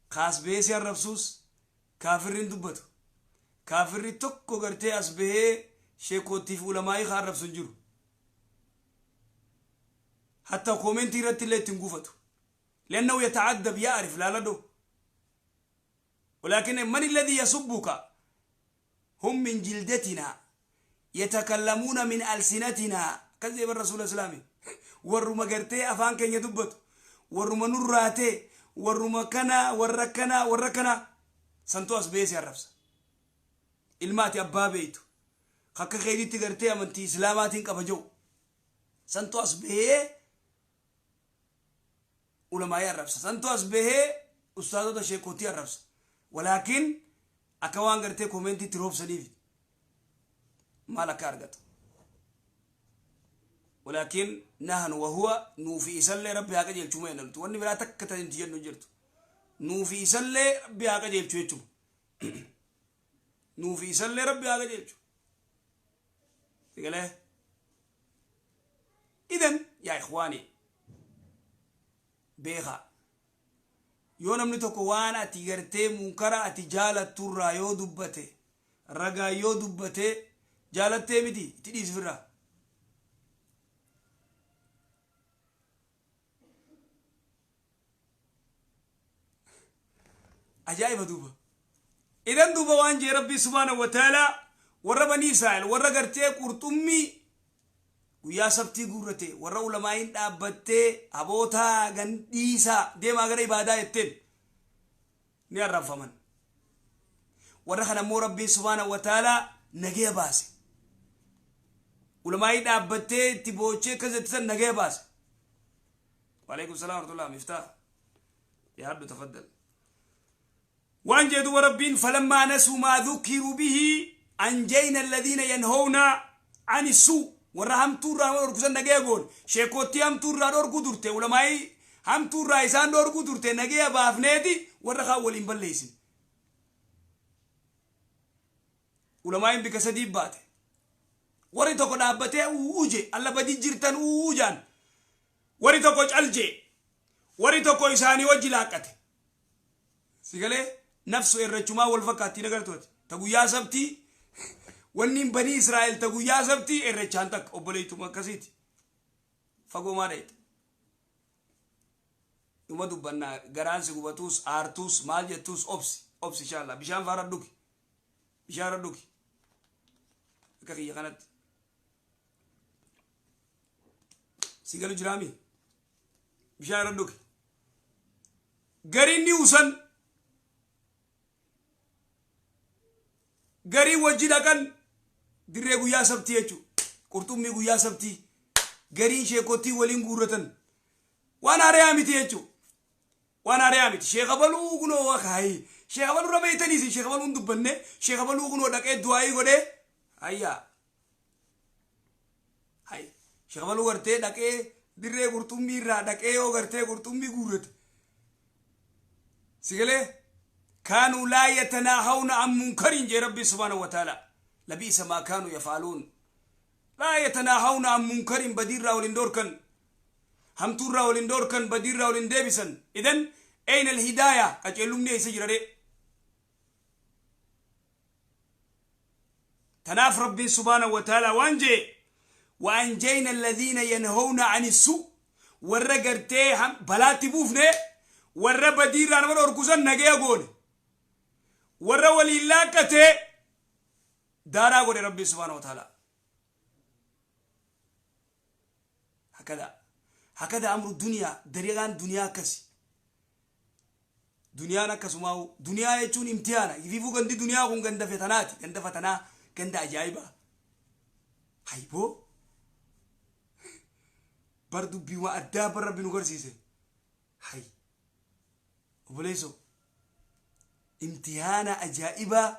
kaas bahee si arrabsuus kaafirri hin dubbatu. Kaafirri tokko gartee as bahee sheekootiif ulamaa'ii ka arrabsu hin jiru. Hatta koomentii irratti illee ittiin gufatu. Liannahu yata'addab, ya'rif laaladhu. Walaakin man alladhi yasubbuka hum min jildatina yatakallamuuna min alsinatina, akkas jedhe bar rasuula islaami. Warruma gartee afaan keenya dubbatu, warruma nurraatee, warruma kana, warra kana, warra kana santu as bahee si arrabsa. Ilma ati abbaa beeytu akka keetitti gartee amantii islaamaatiin qaba jedhu santu as bahee ulamaa'ii arrabsa, santu as bahee ustaazota sheekootii arrabsa. Walaakin akka waan gartee koomentiitti roobsaniif maal akka argatu. Walaakin nahnu wahuwa, nuufi isallee Rabbi haa qajeelchu mee nuti wanni biraa takka tan nuti jennu jirtu. Nuufi isallee Rabbi haa qajeelchu jechuudha. Nuufi isallee Rabbi haa qajeelchu. Sigalee? Idan yaa ikhwaani, beekaa, yoo namni tokko waan ati gartee munkara ati jaalatturraa yoo dubbate, ragaa yoo dubbate, jaalattee miti, itti dhiisifirraa. Ajaa'iba duuba. Idan duuba waan jee Rabbii subhaanahu wa ta'ala, warra banii Israa'el, warra gartee qurxummii guyyaa sabtii guurrate, warra ulamaa'iin dhaabbattee abootaa gandhiisaa deemaa gara ibaadaa jetteen ni arrabfaman. Warra kana immoo Rabbiin subhaanahu wa ta'ala nagaya baase. Ulamaa'ii dhaabbattee itti boochee akkas jette san nagaya baase. Waalaikum salaam warahmatullah. Miftah, dhiyaadhu, tafaddal. Waan jee duba Rabbiin: falammaa nasuu maa dhukiruu bihi anjayna alladhiina yanhawna ani suu. Warra hamtuu irraa nama dhorku san nagaya goone. Sheekottii hamtuu irraa dhorkuu turte, ulamaa'ii hamtuu irraa isaan dhorkuu turte nagaya baafneeti warra kaan waliin balleessin. Ulamaa'iin bika sadii baate. Warri tokko dhaabbatee u'uu je, alla badi jirtan u'uu jaan. Warri tokko cal jee, warri tokko isaanii wajji laaqqate. Si galee? Nafsu irrachumaa wal fakkaattii nagartu ati. Ta guyyaa sabtii, wanni banii Israa'el ta guyyaa sabtii irrachaan takka obboleettuma akkasiiti. Fagoo maa dhayxa? Dhuma dubbannaa, garaan si gubatuus, aartuus, maal jettuus, obsi obsi inshallah. Bishaan faara dhugi, bishaan irra dhugi akka kiyya kanatti. Si galu jiraami? Bishaan irra dhugi. Gariin ni usan, garii wajji dhaqan dirree guyyaa sabtii jechuu. Qurxummii guyyaa sabtii gariin sheekotii waliin guurratan waan haarayaa miti jechuudha. Waan haarayaa miti. Sheekha baluu kunoo wakaayi. Sheekha baluu irra beeytaniis sheekha baluun dubbanne, sheekha baluu kunoo dhaqee du'aayii godhee hayyaa. Hay, sheekha baluu gartee dhaqee dirree qurxummii irraa dhaqee yoo gartee qurxummii guurrate. Sigalee kaanuu laa yatanaahawna an munkarin jee Rabbi subhaanahu wa ta'ala. Labiisa maa kaanuu yafaaluun. Laa yatanaahawna an munkarin, badiirraa waliin dhoorkan. Hamtuurraa waliin dhoorkan, badiirraa waliin deebisan. Idan ayna alhidaaya, qaceellumni eessa jira ree? Tanaaf Rabbiin subhaanahu wa ta'ala waan jee: وأنجينا الذين ينهون عن السوء, warra gartee balaatti buufne, warra badiirraa nama dhorkusan nagaya goone, warra waliin laaqqatee daaraa godhe Rabbiin subhaanahu wa ta'ala. هكذا هكذا أمر الدنيا, dariiqaan duniyaa akkasi. Duniyaan akkasumaa, duniyaa jechuun imtihaana. Ifiifuu gandi duniyaa kun ganda fetanaati, ganda fatanaa, ganda ajaa'ibaa. Hayboo, bar dubbiiwwan addaa bar Rabbi nu garsiise. Hay obboleessoo, imtihaana ajaa'ibaa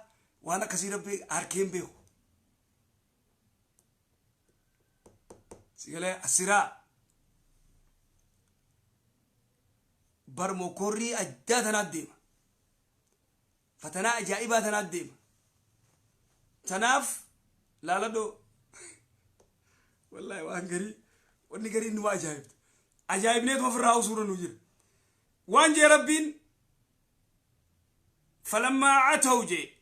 waan akkasii Rabbi harkeen beeku. Sigalee asiraa bar mokorrii addaa tanaat deema, fatanaa ajaa'ibaa tanaat deema. Tanaaf laaladhoo, wallahi waan garii, wanni garii numa ajaa'ibta, ajaa'ibneetuma ofirraa usuura nu jira. Waan jee Rabbiin: فلما عتوا جي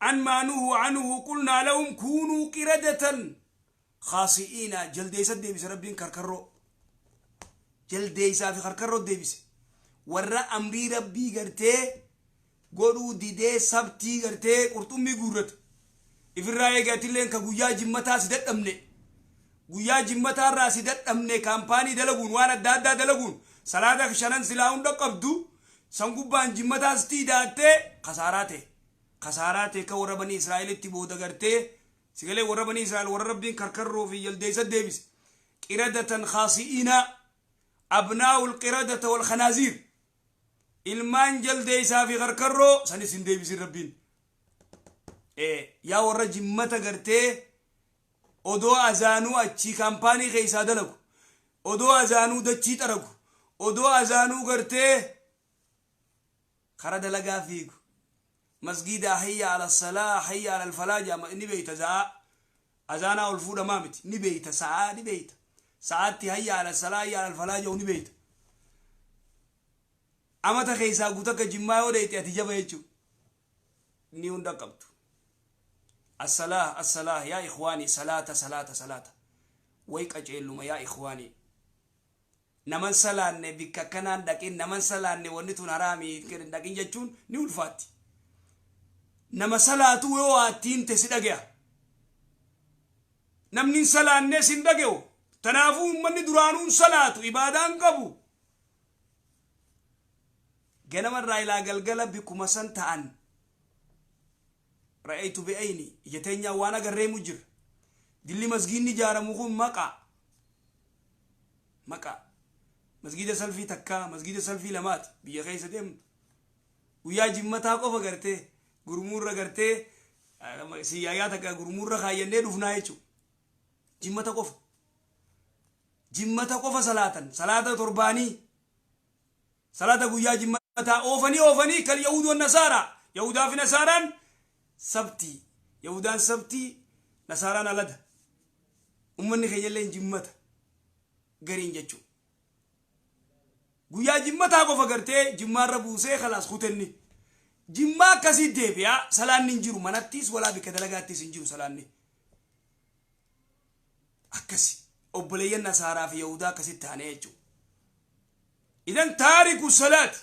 عن ما نهوا عنه قلنا لهم كونوا قردة خاسئين. Jaldeessa deebise Rabbiin, karkarroo jaldeessaa fi karkarroo deebise. Warra amrii Rabbii gartee godhuu didee sabtii gartee qurxummii guurrate ifirraa eegatilleen ka guyyaa jimmataa si dadhabne, guyyaa jimmataarraa si dadhabne, kaampaanii dalaguun, waan adda addaa dalaguun, salaata shanan silaa hunda qabdu san gubbaan jimmataas tiidaattee kasaaraa ta'e, kasaaraa ta'e. Ka warra banii Israa'elitti booda gartee sigalee warra banii Israa'el, warra Rabbiin karkarroo fi jaldeessa deebise, قردة خاسئين, أبناء القردة والخنازير, ilmaan jaldeessaa fi karkarroo sanis hin deebisin Rabbiin. Yaa warra jimmata gartee odoo azaanuu achii kaampaanii keessaa dalagu, odoo azaanuu dachii xaragu, odoo azaanuu gartee kara dalagaa fiigu, masgiida حي على الصلاة حي على الفلاح jaama ni beeyta. Za'a azaanaa ol fuudhamaa miti, ni beeyta sa'aa, ni beeyta sa'aatti حي على الصلاة حي على الفلاح jedhu ni beeyta. Amata keessaa guutuu akka jimmaa yoo dheeyte ati jaba jechuu ni hunda qabdu. الصلاة الصلاة يا إخواني, salaata, salaata, salaata. Way qaceelluma yaa ikhwaanii, naman salaanne bikka akkanaan dhaqin, naman salaanne wanni tun haraamii dhaqin jechuun ni ulfaatti. Nama salaatu yoo waattiin si dhagaya, namni hin salaanne sin dhaga'u. Tanaafuu ummanni duraanuu hin salaatu, ibaadaan qabu. Ganamarraa ilaa galgala bikkuma san ta'an. رأيت بعيني, ija teenyaa waan agarreemu jira. Dilli masgiidni ijaaramu kun maqaa maqaa masgiida salfii takkaa, masgiida salfii lamaati biyya keessa deemtu. Guyyaa jimmataa qofa gartee gurmuurra gartee siyyaayaa takka gurmuurra kaayyannee dhufnaa jechuudha. Jimmata qofa, jimmata qofa salaatan, salaata torbaanii, salaata guyyaa jimmataa oofanii oofanii. Kan yahudoon nasaaraa, yahudaa fi nasaaraan sabtii, yahudaan sabtii, nasaaraan alada. Ummanni keenya illee jimmata gariin jechuudha. Guyyaa jimmataa qofa gartee jimmaarra buusee خلاص kutenni jimmaa akkasii deebi'a. Salaanni hin jiru manattis, walaa bikka dalagaattis hin jiru salaanni. Akkasi obboleeyyan nasaaraa fi yahudaa akkasitti taanee jechuudha. إذن تارك الصلاة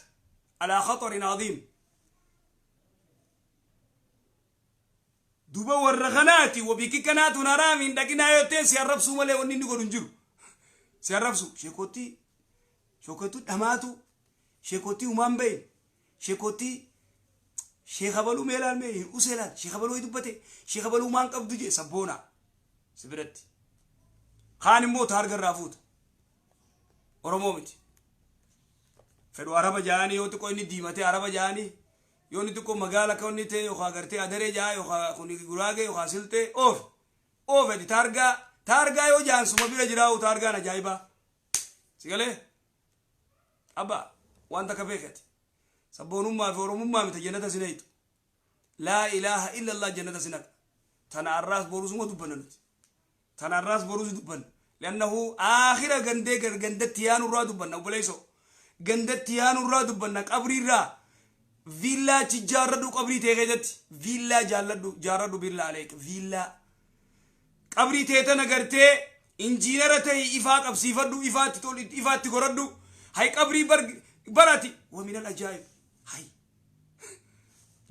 على خطر عظيم. Duba warra kanaati wabiki kanaatu haraamiin dhaqinaa yoo ta'e si arrabsuu malee wanni inni godhu hin jiru. Si arrabsu. Sheekootii, sheekootii dhamaatu, sheekootii umaan bahin, sheekootii sheeka baluu meelaan mee usee laal, sheeka baluu dubbate, sheeka baluu maan qabdu jee sabboona si biratti. Kaan immoo taarga irraa fuuta. Oromoo miti. Fedhu Araba ja'anii, yoo xiqqoo inni diimatee Araba ja'anii, yoo inni xiqqoo magaala akka inni ta'e yookaan gartee Adaree ja'a yookaan kun Guraagee yookaan Silxee oofe. Oofeti taargaa, taargaa yoo ja'an suma bira jiraa'u taargaan ajaa'ibaa. Sigalee? Abba, waan takka beekati. Sabboonummaa fi Oromummaa miti jannata sin eeytu. Laa ilaaha illallah jannata sin haqa. Tana arraas borusuma dubbanna nuti. Tana arraas borus dubbanna. Liannahu aakhira gandee gandatti yaanurraa dubbanna, obboleessoo. Gandatti yaanurraa dubbanna, qabriirraa. Viillaa achi jaarradhu, qabrii ta'e keessatti. Viillaa jaalladhu, jaarradhu, billaa aleek viillaa. Qabrii ta'e tana gartee injiinara ta'e ifaa qabsiifadhu, ifaatti tol, ifaatti godhadhu. Hay, qabrii barati. Waminal ajaa'ib. Hay.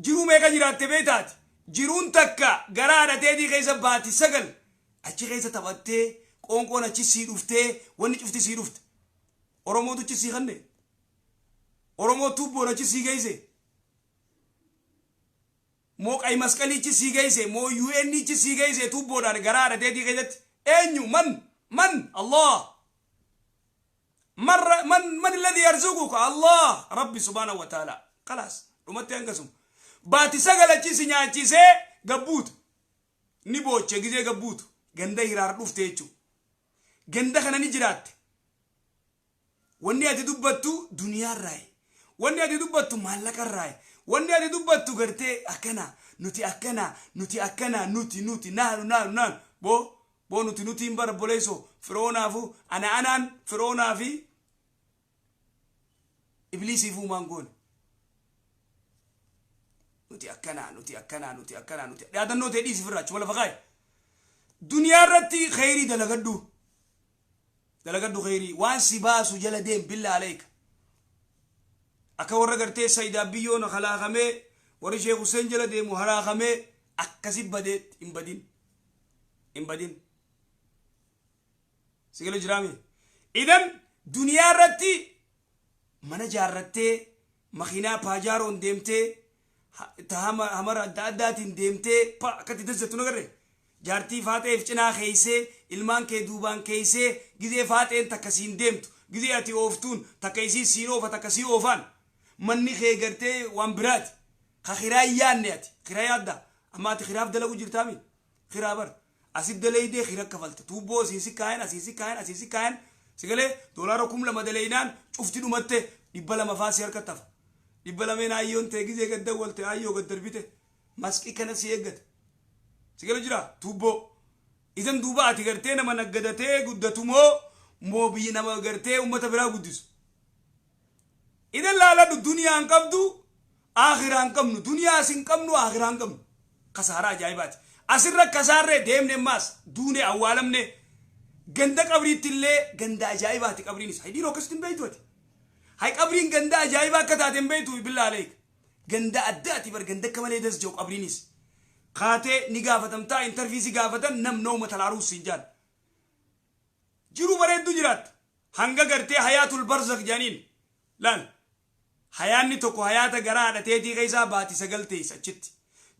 Jiruu meeqa jiraatte beektaati? Jiruun takka gara haadhateetii keessa baati 9 achi keessa taphattee, qoonqoon achi sii dhuftee, wanni cufti sii dhufte. Oromootu achi sii kanne. Oromoo tuubboon achi sii geesse. Moo qay masqalii achi sii geesse, moo UN achi sii geesse tuubboodhaan gara haadhateetii keessatti. Eenyu? Man? Man? Allah. Man man man alladhi yarzuquka? Allah Rabbi subhanahu wa ta'ala. Khalaas, dhumatti hangasuma. Baati 9 achi si nyaachisee gabbuutu. Ni booche gizee gabbuutu. Ganda hiraar dhufte jechuudha. Ganda kana ni jiraatte. Wanni ati dubbattu duniyaarraayi. Wanni ati dubbattu maallaqarraayi. Wanni ati dubbattu gartee akkana, nuti akkana, nuti akkana, nuti nuti naanu naanu naanu. Boo boo, nuti nutiin bara boleessoo Firoonaafu ana anaan Firoonaa fi Ibliisiif uumaan goone. Nuti akkana, nuti akkana, nuti akkana, nuti yaadannoo ta'e dhiisi, firraa achuma lafa kaayi. Duniyaa irratti kheyrii dalagadhu. Dalagadhu kheyrii, waan si baasu jala deem, billaa aleeka. Akka warra gartee Sayidaa biyyoon halaakamee, warri Sheekh Hussein jala deemu halaakamee akkasi badee hin badin. Hin badin. Sigala jiraami. Idan duniyaa irratti mana jaarrattee, makiinaa Paajaroon deemtee, ta hamara adda addaatiin deemtee, pa akkatti dazzattu nagarre, jaartii faaxeef cinaa keeysee, ilmaan kee duubaan keeysee, gizee faaxeen takka siin deemtu, gizee ati ooftuun takka isii siin oofa, takka sii oofaan, manni kee gartee waan biraati ka kiraa hin yaanne. Ati kiraa yaadda? Amma ati kiraaf dalagu jirtaami? Kiraa bar asit daleeydee kira kafalta. Tuubboo asiin si kaayan, asiin si kaayan, asiin si kaayan, sigalee doolaara 2000 daleeynaan cufti dhumatte, 200 faa si harka tafa. 200n ayyoon ta'e gizee gad dawwalte, ayyoo gad darbite, masqii kana si eeggata. Sigala jira tuubboo isan duuba. Ati gartee nama naggadatee guddatu moo biyya nama gartee ummata biraa guddisu? Idan laaladhu, duniyaan qabdu, aakhiraan qabnu, duniyaas hin qabnu, aakhiraan qabnu. Kasaaraa ajaa'ibaati. Asirra kasaarree deemne, maas duune, awwaalamne, ganda qabriitti illee ganda ajaa'ibaati qabriinis. Hay, dhiiroo, akkasitti hin beektu ati. Hay, qabriin ganda ajaa'ibaa akka taate hin beektu, billaa aleek. Ganda addaati bar, ganda akka malee das jiru qabriinis. Kaatee ni gaafatamtaa, interview si gaafatan, nam nooma talaaruus siin jaan. Jiruu bareedduu jiraatta. Hanga gartee hayaatul barzakh jedhaniin laal. Hayaanni tokko hayaata garaa haadhateetii keessaa baati 9 teessa achitti.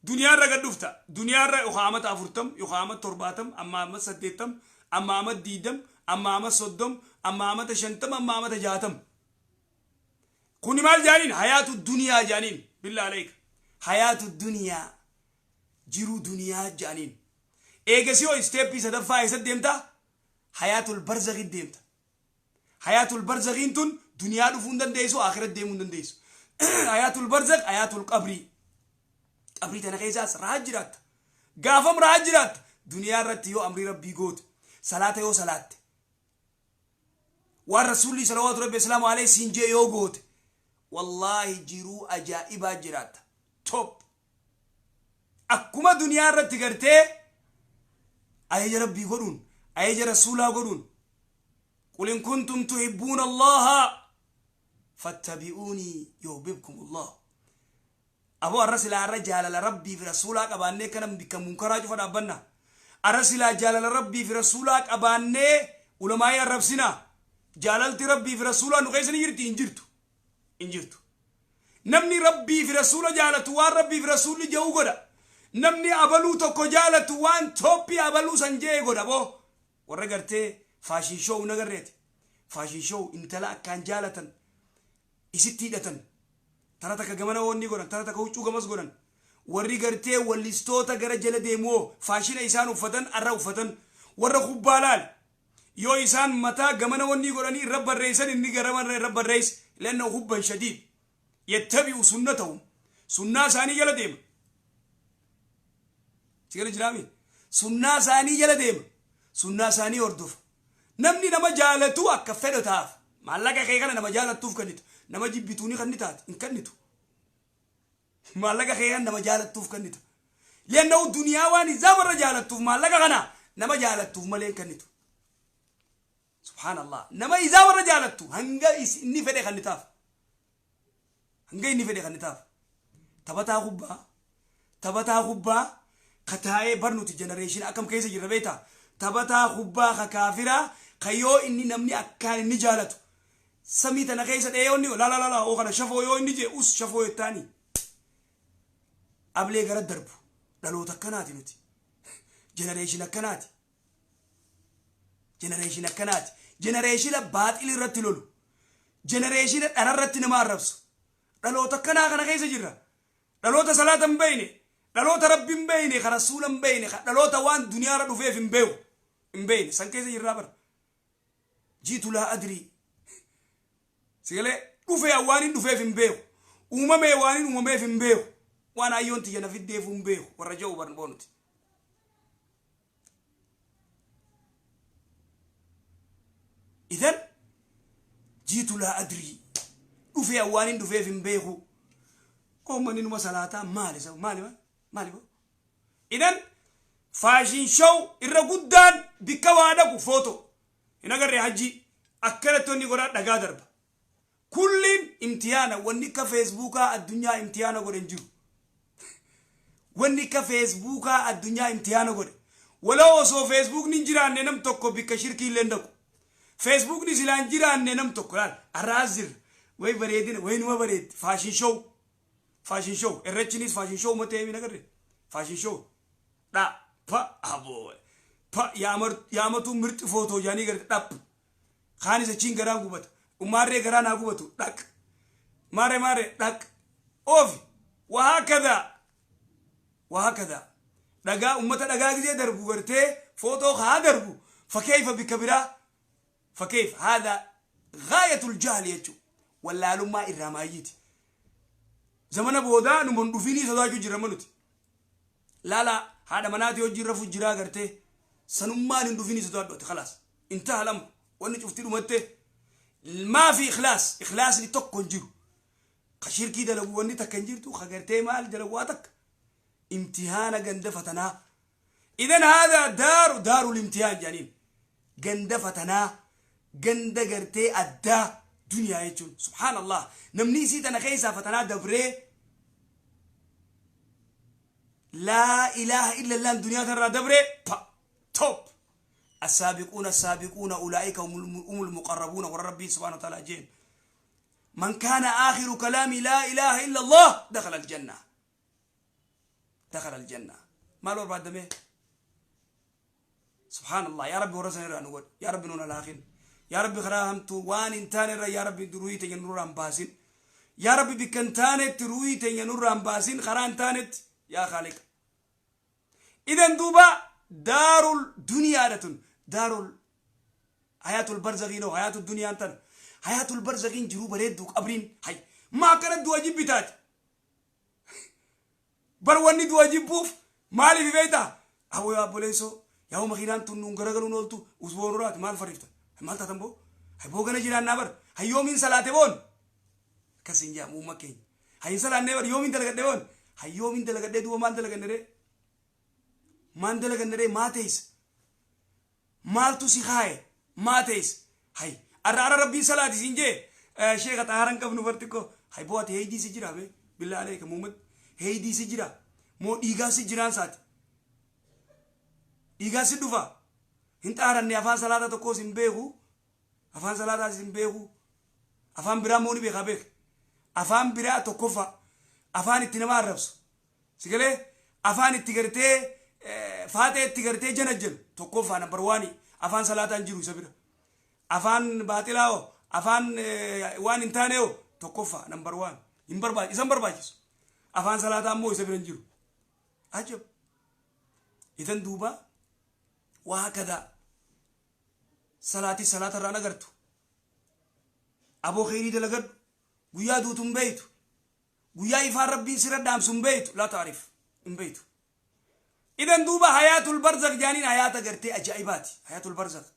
Duniyaarra gad dhufta. Duniyaarra yookaan amata 40, yookaan amata 70, amma amata 80, amma amata 20, amma amata 30, amma amata 50, amma amata 60. Kuni maal jedhaniin? Hayaatu duniyaa jedhaniin, billaa aleeka. Hayaatu duniyaa, jiruu duniyaa jedhaniin. Eegasii hoo step sadaffaa eessatti deemta? Hayaatul barzakhi deemta. Hayaatul barzakhiin tun duniyaa dhufuu hin dandeessu, akhirat deemuu hin dandeessu. Hayaatul barzakh, hayaatul qabrii. Qabrii tana keessaas rahaa jiraatta. Gaafam rahaa jiraatta? Duniyaa irratti yoo amrii Rabbii goote, salaata yoo salaatte, waan Rasuulli salawaatu Rabbi islaamu alayhi siin jee yoo goote, wallaahi jiruu ajaa'ibaa jiraatta. Top. Akkuma duniyaa irratti gartee ajaja Rabbii godhuun, ajaja Rasuulaa godhuun, qul in kuntum tuhibbuuna Allaha fattabi'uunii yuhbibkum Allah. Aboo, arra silaa arra jaalala Rabbii fi Rasuulaa qabaannee kana bikka munkaraa cufa dhaabbanna. Arra silaa jaalala Rabbii fi Rasuulaa qabaannee ulamaa'ii arrabsinaa? Jaalalti Rabbii fi Rasuulaa nu keessa ni jirti? Hin jirtu. Hin jirtu. Namni Rabbii fi Rasuula jaalatu waan Rabbii fi Rasuulli jedhu godha. Namni abaluu tokko jaalatu waan toophii abaluu san jee godha boo. Warra gartee fashion show nagarreeti. Fashion show intala akkaan jaalatan isitti hidhatan. Tara takka gamana wanni godhan, tara takka huccuu gamas godhan. Warri gartee wallistoota gara jala deemu'oo faashina isaan uffatan arra uffatan. Warra kubbaa laal. Yoo isaan mataa gamana wanni godhanii irra barreessan, inni gara mana irra barreessa. لأنه حبا شديد يتبع سنتهم, sunnaa isaanii jala deema. Sigala jiraami, sunnaa isaanii jala deema, sunnaa isaanii hordofa. Namni nama jaalatu akka fedha taaf. Maallaqa kee kana nama jaalattuuf kennitu, nama jibbituuni kan taate hin kennitu. Maallaqa kee kana nama jaalattuuf kennitu. لأنه duniyaa waan isaa warra jaalattuuf, maallaqa kana nama jaalattuuf malee hin kennitu. Subhaanallah, nama isaa warra jaalattu hanga inni fedhe kan taaf, hanga inni fedhe kan taaf. Taphataa kubbaa, taphataa kubbaa kataa'ee bar, nuti generation akkam keessa jirra beektaa? Taphataa kubbaa ka kaafiraa ka yoo inni namni akkaan inni jaalatu samii tana keessa dha'ee inni la la la la oo kana shafoo yoo inni jee us shafoo jettaani ablee gara darbu. Dhaloota akkanaati nuti, generation akkanaati, generation akkanaati, generation baaxil irratti lolu, generation dhara irratti nama arrabsu. Dhaloota akkanaa kana keessa jirra. Dhaloota salaata hin beeyne, dhaloota rabbi hin beeyne, ka rasuula hin beeyne, ka dhaloota waan duniyaarra dhufeef hin beeku hin beeyne san keessa jirraa bara. جئت لا أدري, sigalee dhufee waan hin dhufeef hin beeku, uumamee waan hin uumameef hin beeku, waan ayyoon tiyya na fiddeef hin beeku warra jedhu bar boonuti. إذن جئت لا أدري, dhufee waan hin dhufeef hin beeku. Uummanni numa salaataa maali isa maali maali? إذن fashion show irra guddaan bikka waa dhaqu footo hin agarree, hajji akkanatti wanni godhaa dhagaa darba. Kulliin imtihaana. Wanni akka feesbuukaa addunyaa imtihaana godhe hin jiru. Wanni akka feesbuukaa addunyaa imtihaana godhe, waloo osoo feesbuukni hin jiraanne nam tokko bikka shirkii illee hin dhaqu. Feesbuukni silaa hin jiraanne nam tokko laal arraas jirra way bareedina way numa bareeddi. Fashion show, fashion show irrachinis fashion show matee hin agarre. Fashion show dha pa aboo pa yaamatu mirxi footoo jaanii garte dhap. Kaanis achiin garaan gubata, umaarree garaa naa gubatu dhaq, maare maare dhaq oofi. وهكذا وهكذا dhagaa ummata dhagaa gisee darbu gartee footoo haa darbu. فكيف bikka biraa? فكيف؟ هذا غاية الجهل jechuu, wallaalummaa irraa maayyiiti. Zamana boodaa numan dhufinii sodaachuu jirra manuti. Laala, haadha manaati hojii irra jiraa gartee sanummaan hin dhufinii sodaadhu ati. خلاص انتهى الأمر, wanni cufti dhumatte. ما في إخلاص, ikhlaasni tokko hin jiru. Ka shirkii dalagu wanni takka hin jirtu, ka gartee maal dalagu waa takka. Imtihaana ganda fatanaa. إذن هذا دار دار الامتحان jaaniin, ganda fatanaa, ganda gartee addaa duniyaa jechuun. Subhaanallah, namni isii tana keessaa fatanaa dabree لا إله إلا الله duniyaa tanarraa dabree pa top. السابقون السابقون أولئك هم المقربون. وربي سبحانه وتعالى جين من كان آخر كلامي لا إله إلا الله دخل الجنة، دخل الجنة. ما لو بعد دمه. سبحان الله، يا ربي ورسنا نقول يا ربي نون الآخر، يا ربي خراهمت وان انتان يا ربي دروي تنور باسين، يا ربي بكنتانت تروي تنور باسين خران تانت يا خالق. إذا دوبا دار الدنيا رتن دار حياة البرزخين وحياة الدنيا انتن حياة البرزخين jiruu bareedduu qabriin hay maa akkana du'a jibbitaati bar. Wanni du'a jibbuuf maaliif beektaa? Awoo yaa obboleessoo, yaa makiinaan tun nuun garagaluun ooltu usboonuraati. Maal farrifta? Maal taatan boo? Hay boo gana jiraannaa bar. Hay yoomiin salaate boon akkasin jaa muumma keenya. Hay salaannee bar, yoomiin dalagadhe boon? Hay yoomiin dalagadhee duuba maal dalaganne ree? Maal dalaganne ree? Maa teessa? Maaltu si kaaye? Maa teessa? Hay arra arra rabbiin salaati siin jee sheeka xaaran qabnu bartikko. Hay boo, ati heydii si jira be billaa aleeka muummat, heydii si jira moo dhiigaa si jiraan saati dhiigaa si dhufa hin xaaranne. Afaan salaata tokkoos hin beeku, afaan salaataas hin beeku. Afaan biraa moo ni beekaa? Beek afaan biraa tokkoffa afaan itti nama arrabsu si galee, afaan itti gartee faaxee itti gartee jana jedhu tokkoffaa number one. Afaan salaataan jiru isa bira. Afaan baaxilaa hoo, afaan waan hin taane hoo, tokkoffaa, number one, hin barbaachisu, isa hin barbaachisu. Afaan salaataa immoo isa bira hin jiru. Ajab! Idan duuba waa hakadaa salaatii salaata irraa agartu. Aboo kheyrii dalagadhu. Guyyaa duutu hin beeytu. Guyyaa ifaan Rabbiin sirra dhaamsu hin beeytu. Laa ta'rif, hin beeytu. Idan duuba hayaatul barzakh jaaniin hayaata gartee ajaa'ibaati. Hayaatul barzakh.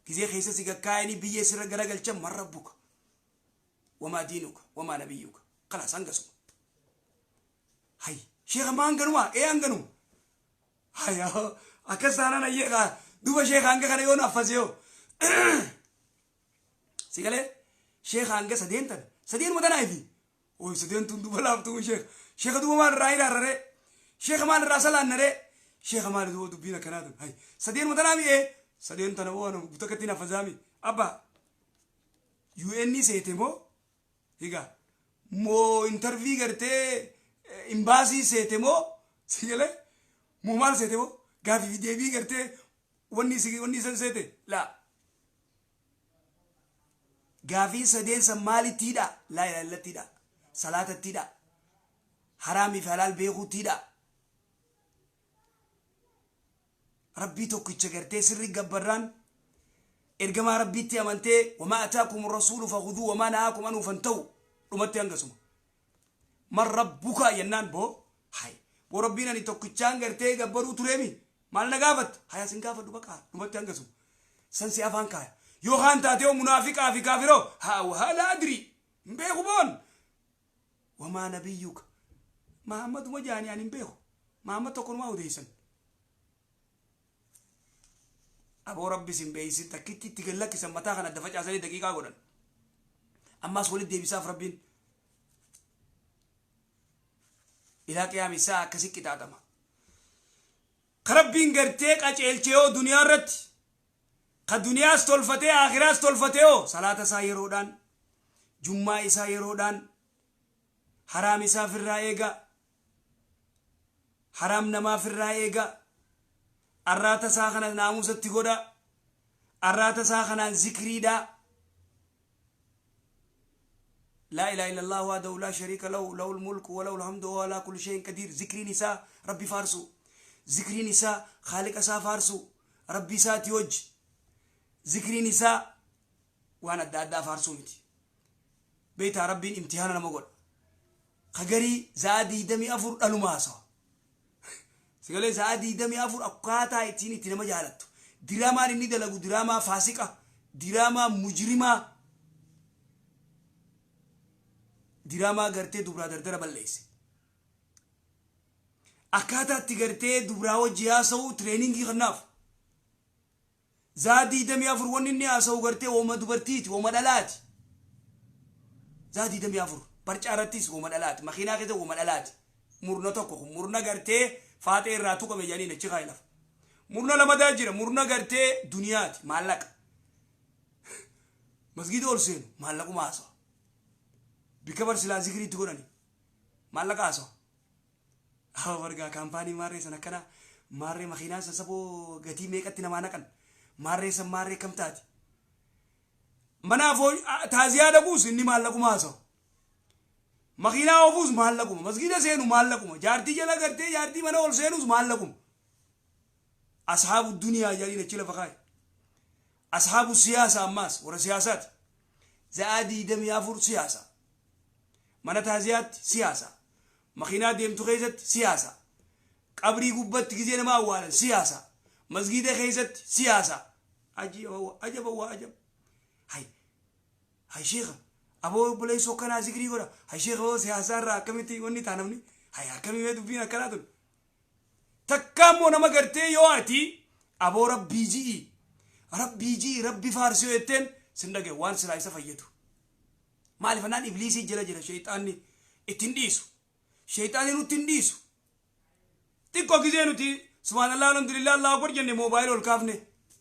Gizee keessa si gakkaayanii biyyee sirra garagalchan, man rabbuka, wamaa diinuka, wamaa nabiyyuka. Khalaas, hangasuma. Hay, sheekha, ma hanganuma? Ee, hanganuma. Hay, akkas taanaan hayyee kaa duuba sheekha, hanga kana yoon affase yoo si galee, sheekha, hanga sadeen tana, sadeenuma tanaa fi oy, sadeen tun duuba laaftuu sheekha. Sheekha, duuba maal irraa hiraarraree? Sheekha, maal irraa salaannaree? Sheekha, maal duuba dubbiin akkanaa tun? Hay, sadeenuma tanaa mi? Ee, sadeen tana waan guutakatti naffasaami abba. UN seete moo higa moo interview gartee imbaasii seete moo, si galee moo maal seete moo, gaafii fi deebii gartee wanni isan seete laa gaafiin sadeen san maalittiidha? Laa ilaaha illattiidha, salaatattiidha, haraamii fi halaal beekuuttiidha, Rabbii tokkicha gartee sirri gabbarraan, ergamaa Rabbiitti amantee, wamaa ataakum rasuulu fakhuduu wamaa nahaakum anhu fantahu. Dhumatti hangasuma. Man rabbuka jennaan, boo hay, boo, Rabbiin ani tokkichaan gartee gabbaruu tureemi, maal na gaafatta? Haya, sin gaafadhu, baqa, dhumatti hangasuma. San si afaan kaaya. Yookaan taatee munaafiqaa fi kaafiroo haa wahaa laa adrii, hin beeku boon. Wamaa nabiyyuka? Mahammaduma jaani, ani hin beeku, Mahammad tokkonumaa odeessan. Aboo, Rabbi sin beeysin. Takkitti itti gad lakkisan, mataa kana adda facaasanii daqiiqaa godhan. Ammaas walitti deebisaaf Rabbiin ilaa qiyaami isaa akkasi qixaaxama. Ka Rabbiin gartee qaceelche yoo duniyaa irratti ka duniyaas tolfatee akhiraas tolfatee yoo salaata isaa yeroodhaan, jummaa isaa yeroodhaan, haraam isaa firraa eega, haraam namaa firraa eega, arraata isaa kana naamusatti godha, arraata isaa kanaan zikriidha. Laa ilaaha illallah wahdahu laa shariika lahu, lahul mulku wa lahul hamdu wa alaa kulli shay'in qadiir. Zikriin isaa Rabbi faarsu, zikriin isaa khaaliqa isaa faarsu, Rabbi isaati wajji zikriin isaa waan adda addaa faarsuu miti. Beeytaa, Rabbiin imtihaana nama godha. Ka garii za'a 24 dhaluma haasawa. Sagalee sa'a 24 akkaataa ittiin itti nama jaalattu. Diraamaan inni dalagu diraamaa faasiqa, diraamaa mujrimaa, diraamaa gartee dubraa dardara balleesse. Akkaataa itti gartee dubraa wajji haasa'u training kannaaf. Za'a 24 wanni inni haasa'u gartee woma dubartiiti, woma dhalaati. Za'a 24 barcaa irrattis woma dhalaati, makiinaa keessa woma dhalaati. Murna tokko kun murna gartee faaxee irraa tuqame jedhanii achi kaa'e lafa. Murna lamadaa jira, murna gartee duniyaati, maallaqa. Masgiida ol seenu maallaquma haasawa. Bikka bar silaa zikriitti godhani maallaqa haasawa. Hawa bargaa kaampaanii maarree san akkana, maarree makiinaan san saboo gatii meeqatti namaa naqan, maarree san maarree kam taati. Manaaf taaziyaa dhaquus inni maallaquma haasawa. Makiinaa oofuus maallaquma. Masgiida seenu maallaquma. Jaartii jala gartee jaartii mana ol seenus maallaquma. Ashaabu duniyaa jedhanii achi lafa kaa'e. Ashaabu siyaasa ammaas warra siyaasaati. Za'aa 24 siyaasa. Mana taaziyaatti siyaasa. Makiinaa deemtu keessatti siyaasa. Qabrii gubbatti gizee nama awwaalan siyaasa. Masgiida keessatti siyaasa. Ajiiba, ajaba waa ajab. Hay hay, sheekha, aboo obboleessoo akkanaa zikrii godha. Hay sheekha, hoo siyaasaa irraa akkamitti wanni ta'a namni? Hay, akkamii mee dubbiin akkanaa tun? Takka immoo nama gartee yoo ati aboo Rabbii ji'i, Rabbii ji'i, Rabbi faarsi yoo jetteen sin dhagaye waan silaa isa fayyadu. Maaliif annaan ibliisii jala jira, sheeyxaanni ittiin dhiisu. Sheeyxaanni nutti hin dhiisu. Xiqqoo gizee nuti subhaanallah, alhamdulillah, Allahu akbar jenne, moobaayila ol kaafne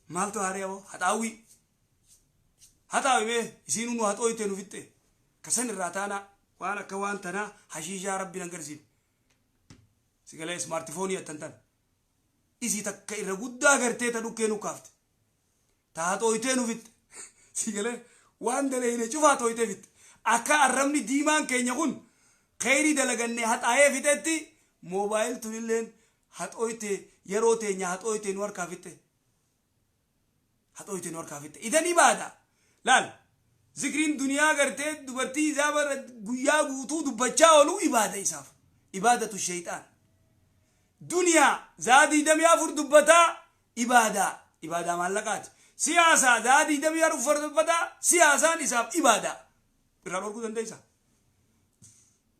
maaltu haaree? Aboo, haxaawwii. Haxaawi mee isiinuu nu haxooyte nu fixxe. Kasan irraa taanaa waan akka waan tanaa hashiishaa Rabbi nan garsiifne. Sigalee smartphone attan tan. Isii takka irra guddaa gartee ta dhukkee nu kaafte. Ta haxooytee nu fixxe. Si galee waan daleeyne cufa haxooytee fixxe. Akka arrabni diimaan keenya kun kheyrii dalagannee haxaayee fixetti moobaayil tunilleen haxooytee yeroo teenya haxooytee nu harkaa fixxe. Haxooytee nu harkaa fixxe. Idan ibaada. Laal zikriin duniyaa gartee dubartii isaa bara guyyaa guutuu dubbachaa oolu ibaada isaaf. Ibaadatu shayxaan. Duniyaa zaa 24 dubbataa ibaadaa. Ibaadaa maallaqaati. Siyaasaa zaa 24 dubbataa siyaasaan isaaf ibaadaa. Irraa dhorkuu dandeessaa?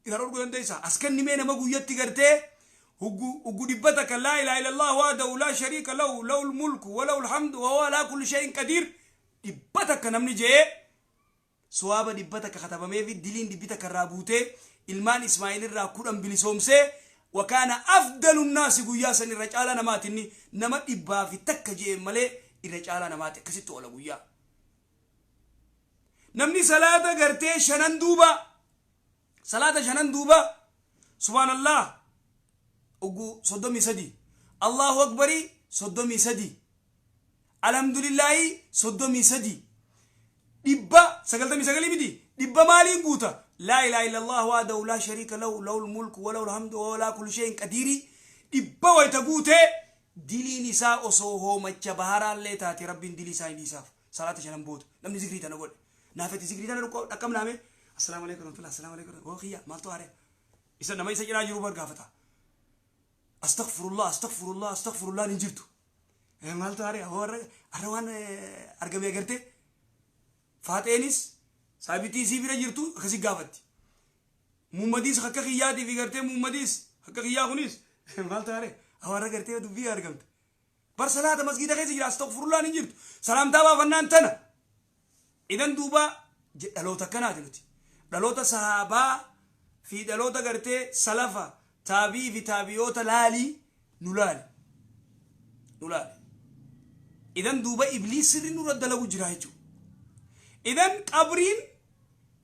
Irraa dhorkuu dandeessaa? As kennimee nama guyyatti gartee huggu 100 laa ilaaha illallah wahdahu laa shariika lahu lahul mulku wa lahul hamdu wa huwa alaa kulli shay'in qadiir 100 namni je'ee suwaaba 100 katabamee fi diliin 100 irraa buutee ilmaan Ismaa'il irraa 10 bilisoomsee wakaana afdalu naasi guyyaa san irra caalaa namaati inni nama 101 je'een malee irra caalaa namaati akkasitti oola guyyaa. Namni salaata gartee shanan duuba salaata shanan duuba subhaanallah ugu 33 Allahu akbarii 33 alhamdulillaahi 33 199 miti dhibba maaliin guuta laa ilaaha illallah wahdahu laa shariika lahu lahul mulku wa lahul hamdu wa huwa alaa kulli shay'in qadiirii dhibba wayta guutee diliin isaa osoo hoomacha baharaallee taate rabbiin dilii isaa hin dhiisaaf salaata shanan booda namni zikrii tana godhe naafeti zikrii tana dhaqqabnaame assalaamu alaikum warahmatullahi assalaamu alaikum hoo kiyya maaltu haare isa nama isa cinaa jiru bar gaafata astaghfirullah astaghfirullah astaghfirullah hin jirtu maaltu haare hoo har'a waan argame agartee faaxeenis saabitii isii bira jirtu akkasi gaafatti mummadiis akka kiyyaatii fi gartee mummadiis akka kiyyaa kunis maaltu haare hoo har'a gartee dubbii argamte bar salaata masgiida keessa jira astaghfirullah hin jirtu salaamtaa baafannaan tana idan duuba dhaloota akkanaati nuti dhaloota sahaabaa fi dhaloota gartee salafa taabii fi taabiyoota laalii nu laali nu laali idan duuba ibliis sirri nurra dalagu jira jechuudha. Idan qabriin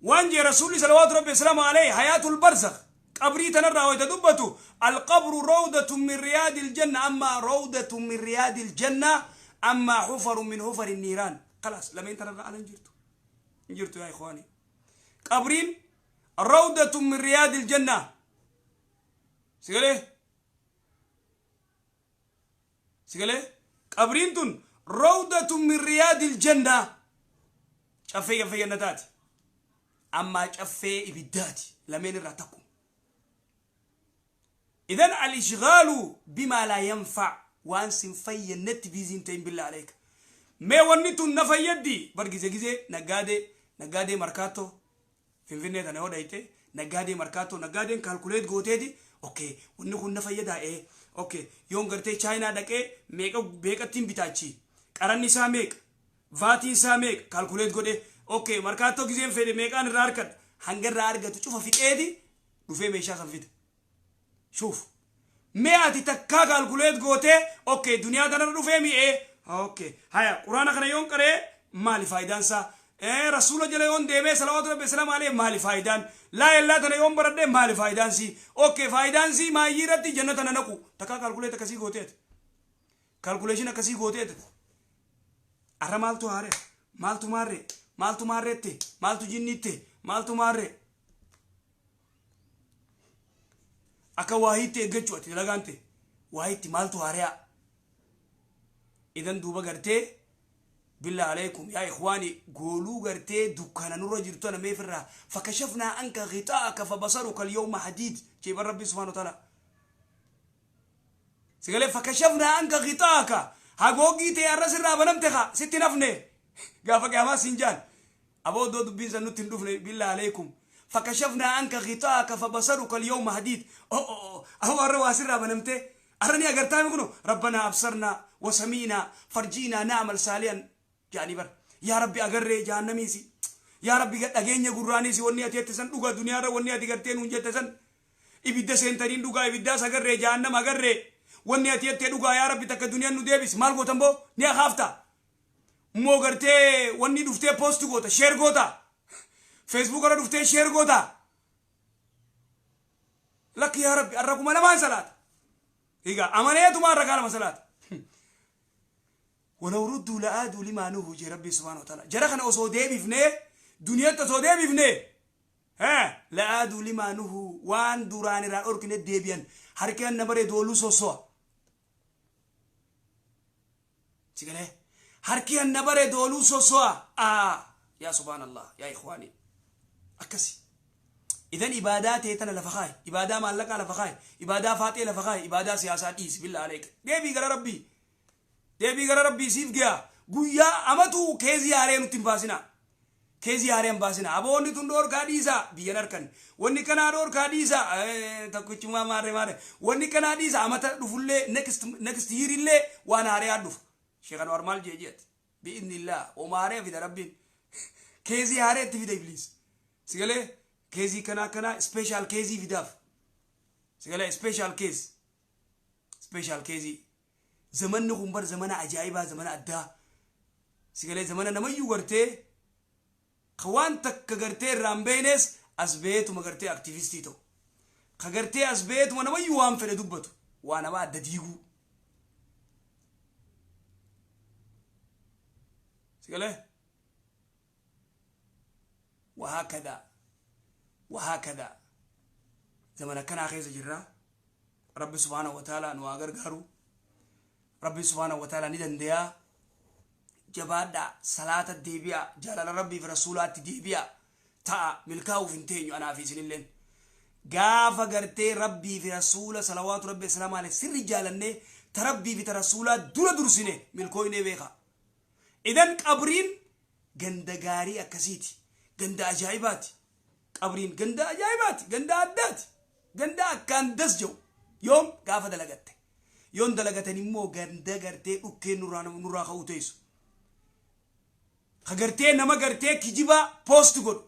waan jee rasuulli salawaatu rabbi wasalaamu alayhi hayaatul barzakh qabrii tanarraa wayta dubbatu alqabru rawdatun min riyaadil janna amma rawdatun min riyaadil janna amma hufarun min hufari niiraan khalaas lameen tanarraa ala hin jirtu hin jirtu yaa ikhwaani qabriin rawdatun min riyaadil janna sigalee sigalee qabriin tun rawdatun min riyaadil janna caffee caffee jannataati ammaa caffee ibiddaati lameen irraa takku. Idan al-ishghaalu bimaa laa yanfa' waan sin fayyannetti biiziin ta'in billaa aleeka. Mee wanni tun na fayyaddi bar gize gize naggaadee naggaadee markaattoo finfinnee tana yoo dhayxe naggaadee markaattoo naggaadeen kaalkuleet gooteeti okay wanni kun na fayyadaa okay yoon gartee chaayinaa dhaqee meeqa meeqattiin bitaachi qaranni isaa meeqa vaatiin isaa meeqa kaalkuleet godhe okay markaattoo gizeen fedhe meeqaan irraa argadha hanga irraa argatu cufa fixeeti dhufee meeshaa san fida. Shuuf mee ati takkaa kaalkuleet gootee okay duniyaa tanarra dhufee mi'ee okay haya quraana kana yoon qaree maali faayidaan isaa rasuula jala yoon deemee salawaatu rabbi salaamu alayhi maali faayidaan laa illaa tana yoon baradhee maali faayidaan sii okay faayidaan sii maayyii irratti jannata na naqu takkaa kaalkuleet akkasii gooteeti kaalkuleeshin akkasii gooteeti arra maaltu haare maaltu maarree maaltu maarreette maaltu jinniitte maaltu maarree akka waahiitti eeggachuu ati dalagaan ta'e waahiitti maaltu haare'a idan duuba gartee billaa alaykum yaa ikhwaani gooluu gartee dukkana nurra jirtu tana meefirraa fakashafnaa anka ghixaa'aka fabasaruka alyawma hadiid jeeban rabbi subhaanahu wa ta'ala sigalee fakashafnaa anka ghixaa'aka hagoogii ta'e arra sirraa banamte kaa sitti nafne gaafa qiyaamaa siin jaan aboo iddoo dubbiin san nutti hin dhufne billaa alaykum fakashafnaa anka ghixaa'aka fabasaruka alyawma hadiid ahoo arra waa sirraa banamte arra ni agartaami kuno rabbanaa absarnaa wasamiinaa farjiinaa na'amal saalihan jaanii bar yaa rabbi agarree jahannamiisi yaa rabbi dhageenya gurraaniisi wanni ati jette san dhuga duniyaarra wanni ati gartee nuun jette san ibidda seentaniin dhugaa ibiddaas agarree jahannama agarree wanni ati jettee dhugaa yaa rabbi takka duniyaan nu deebisi maal gootan boo ni akaafta moo gartee wanni dhuftee post goota sheer goota feesbuuk irra dhuftee sheer goota lakki yaa rabbi arra 2000 salaata egaa amaneetuma arra kaa lama salaata. Walaw rudduu la'aaduu limaa nuhuu jee Rabbii subhaanahu wa ta'ala. Jara kana osoo deebifnee, duniyatti osoo deebifnee, la'aaduu limaa nuhuu, waan duraan irraa dhorkine deebi'an. Harki anna bare dooluu sosso'a. Si galee? Harki anna bare dooluu sosso'a. Yaa subhaanallah, yaa ikhwaanii. Akkasi. Idan ibaadaa tee tana lafa kaayi. Ibaadaa maallaqaa lafa kaayi. Ibaadaa faaxee lafa kaayi. Ibaadaa siyaasaa dhiisi, billaa aleeka. Deebii gara Rabbii. Deebii gara Rabbii siif geya. Guyyaa amatu keezii haaree nutti hin baasinaa. Keezii haaree hin baasinaa. Aboo wanni tun dhoorkaa dhiisaa, biyyan harkan. Wanni kanaa dhoorkaa dhiisaa, tokkichumaa maarree maarree. Wanni kanaa dhiisaa, amata dhufullee, next year illee waan haareyaa dhufa. Sheekh Anwar maal jee jeet? Bi'iznillah oma haaree fida Rabbiin. Keezii haaree itti fida Ibliis. Sigalee keezii kanaa kanaa special keezii fidaaf. Sigalee special case. Special keezii. Zamanni kun bar zamana ajaa'ibaa, zamana addaa. Sigalee zamana namayyuu gartee ka waan takka gartee irraa hin beeknes as beetuma gartee aktivistii ta'u. Ka gartee as beetuma namayyuu waan fedhe dubbatu. Waa nama adda diiguu. Sigalee wahaakada wahaakada, zamana akkanaa keessa jirra. Rabbi subhaanahu wa ta'ala nu haa gargaaru. Rabbi subhaanahu wa ta'ala ni dandeeyaa. Jabaadhaa, salaata deebi'a, jaalala Rabbii fi rasuulaatti deebi'a. Ta'a milkaa'uuf hin teenyu anaa fi isinilleen. Gaafa gartee Rabbii fi rasuula salawaatu Rabbi asalaamu alayhi sirri jaalannee, ta Rabbii fi ta rasuulaa dura dursine, milkooynee beeka. Idan qabriin ganda gaarii akkasiiti. Ganda ajaa'ibaati. Qabriin ganda ajaa'ibaati. Ganda addaati. Ganda akkaan das jedhu. Yoom? Gaafa dalagatte. Yoon dalagatan immoo ganda gartee dhukkeen nurraa ka'uu teessu. Ka gartee nama gartee kijiba post godhu.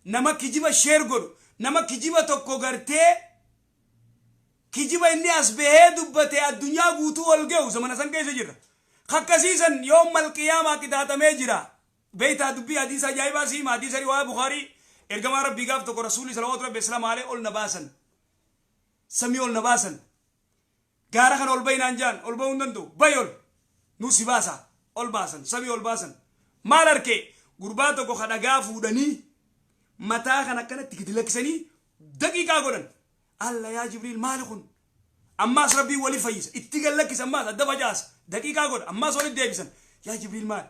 Nama kijiba share godhu. Nama kijiba tokko gartee kijiba inni as bahee dubbate addunyaa guutuu ol ga'u, zamana san keessa jirra. Kakkasiisan yoom malqiyaamaa qixaaxamee jira. Beeytaa, dubbii hadiisa ajaa'ibaa siima, hadiisa riwaayaa Bukaarii. Ergamaa Rabbii gaaf tokko rasuulli salawaatu Rabbi islaam alee ol na baasan. Samii ol na baasan. Gaara kana ol bayinaan jaan, ol bahuu hin danda'u. Bayi ol. Nu si baasa. Ol baasan. Samii ol baasan. Maal arkee? Gurbaa tokko ka dhagaa fuudhanii mataa kan akkanatti gadi lakkisanii daqiiqaa godhan. Alla yaa Jibriil, maali kun? Ammaas Rabbiin wali fayyisa. Itti gad lakkisa, ammaas adda facaasa. Daqiiqaa godha. Ammaas walitti deebisan. Yaa Jibriil, maali?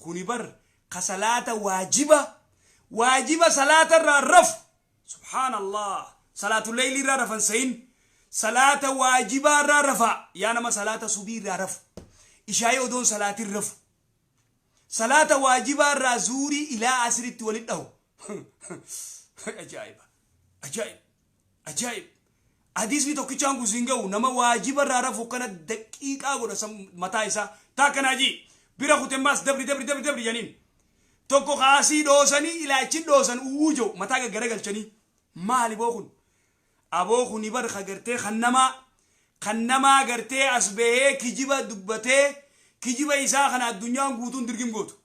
Kuni bar ka salaata waajiba salaata irraa rafu. Subhaanallah. Salaatu leeylii irraa rafan sayin. Salaata waajibaa irraa rafa. Yaa nama salaata subii irraa rafu. Ishaayii odoon salaatiin rafu. Salaata waajibaa irraa zuurii ilaa asiritti walit dhahu. Ajaa'iba. Ajaa'ib. Ajaa'ib. Hadiisni tokkichaan kun siin ga'u, nama waajiba irraa rafu kana daqiiqaa godha mataa isaa. Taa akkanaa jii. Bira kutemmaas dabri dabri dabri dabri janiin. Tokko kaasii dhoosanii ilaachi dhoosan u'uu jiru mataa gaggaragalchanii. Maali boo kun? Aboo kuni bar ka gartee kan namaa gartee as bahee kijiba dubbatee, kijiba isaa kana addunyaan guutuun dirgim gootu.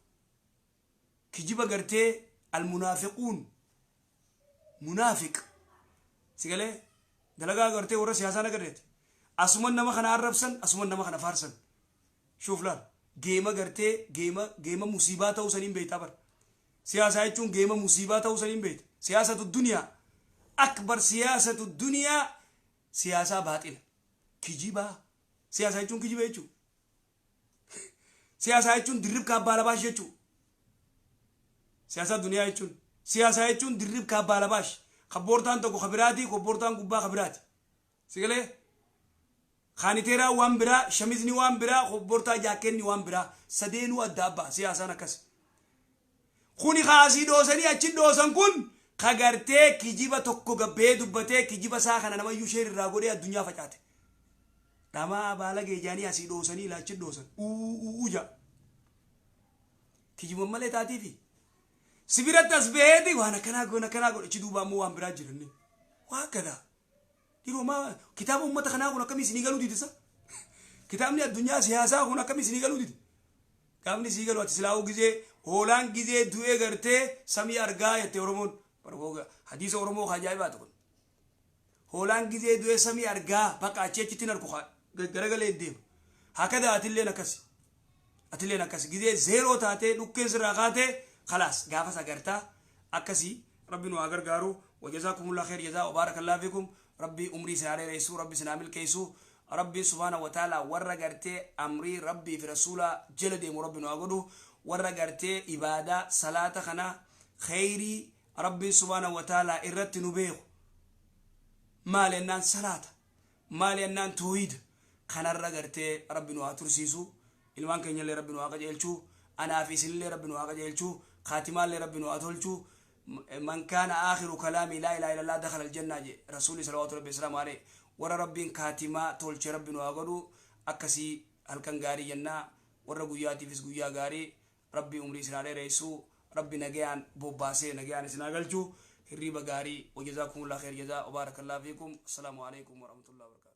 Kijiba gartee almunaafiquun munaafiq sigalee dalagaa gartee warra siyaasaa nagarreeti. Asuman nama kana arrabsan, asuman nama kana faarsan. Shuuf laal, geema gartee geema musiibaa ta'uu saniin beektaa bara. Siyaasaa jechuun geema musiibaa ta'uu saniin beekta. Siyaasatu duniyaa akbar, siyaasatu duniyaa, siyaasaa baaxila, kijibaa. Siyaasaa jechuun kijiba jechuu. Siyaasaa jechuun dirrib kaabbaa labaash jechuu. Siyaasaa duniyaa jechuun, siyaasaa jechuun dirrib kaabbaa labaash. Kabboortaan tokko kabiraatii, kabboortaan gubbaa kabiraati. Sigalee kaaniteeraa waan biraa, shamizni waan biraa, kobbortaa jaakkenni waan biraa, sadeenuu adda abbaa. Siyaasaan akkas. Kuni kaasii dhoosanii achi dhoosan, kun ka gartee kijiba tokko gabbee dubbatee, kijiba isaa kana namayyuu share irraa godhee addunyaa facaate. Dhamaa baala geejaanii asii dhoosanii ilaachi dhoosan uu ja'a. Kijiba malee taatiifi sibiratti as baheeti waan akkanaa godhan, akkanaa godhe, achi duuba ammoo waan biraa jiranni waa akkadaa. Dhiiroo, maa kitaaba uummata kanaa kun akkamii isinii galuu didisa? Kitaabni addunyaa siyaasaa kun akkamii isinii galuu dide? Gaafni sii galu ati silaa'uu gizee hoolaan gizee du'ee gartee samii argaa jette Oromoon. Hadiisa Oromoo ka ajaa'ibaati kun. Hoolaan gizee du'ee samii argaa, bakka achi achitti hin arku, garagalee deema. Hakada atilleen akkasi. Atilleen akkasi. Gizee zeeroo taatee dhukkeen sirraa kaatee khalaas gaafas agartaa akkasii. Rabbi nu haa gargaaru. Wajazakumullah khair jazaa wa barakallahu fikum. Rabbi umrii isin haa dheeressu, Rabbi isin haa milkeessu. Rabbiin subhaana wa ta'ala warra gartee amrii Rabbii fi rasuulaa jala deemu Rabbi nu haa godhu. Warra gartee ibaadaa salaata kana kheyrii Rabbiin subhaana wa ta'ala irratti nu beeku. Maali ennaan salaata, maali ennaan toohida kanarra gartee Rabbi nu haa tursiisu. Ilmaan keenyallee Rabbi nu haa qajeelchu. Anaa fi isinillee Rabbi nu haa qajeelchu. Kaatimaallee Rabbi nu haa tolchu. Man kaana aakhiru kalaamii laa ilaaha illallah dakhala aljannaa je rasuulli salawaatu rabbi wasalaamu alayhi. Warra Rabbiin kaatimaa tolche Rabbi nu haa godhu. Akkasii halkan gaarii jennaa. Warra guyyaatiifis guyyaa gaarii. Rabbi umrii isin haa dheeressu. Rabbi nagayaan bobbaasee nagayaan isin haa galchu. Hirriiba gaarii. Wajazaakumullah khair jazaa wa barakallahu fiikum. Assalaamu alaikum warahmatullahi wabarakatuh.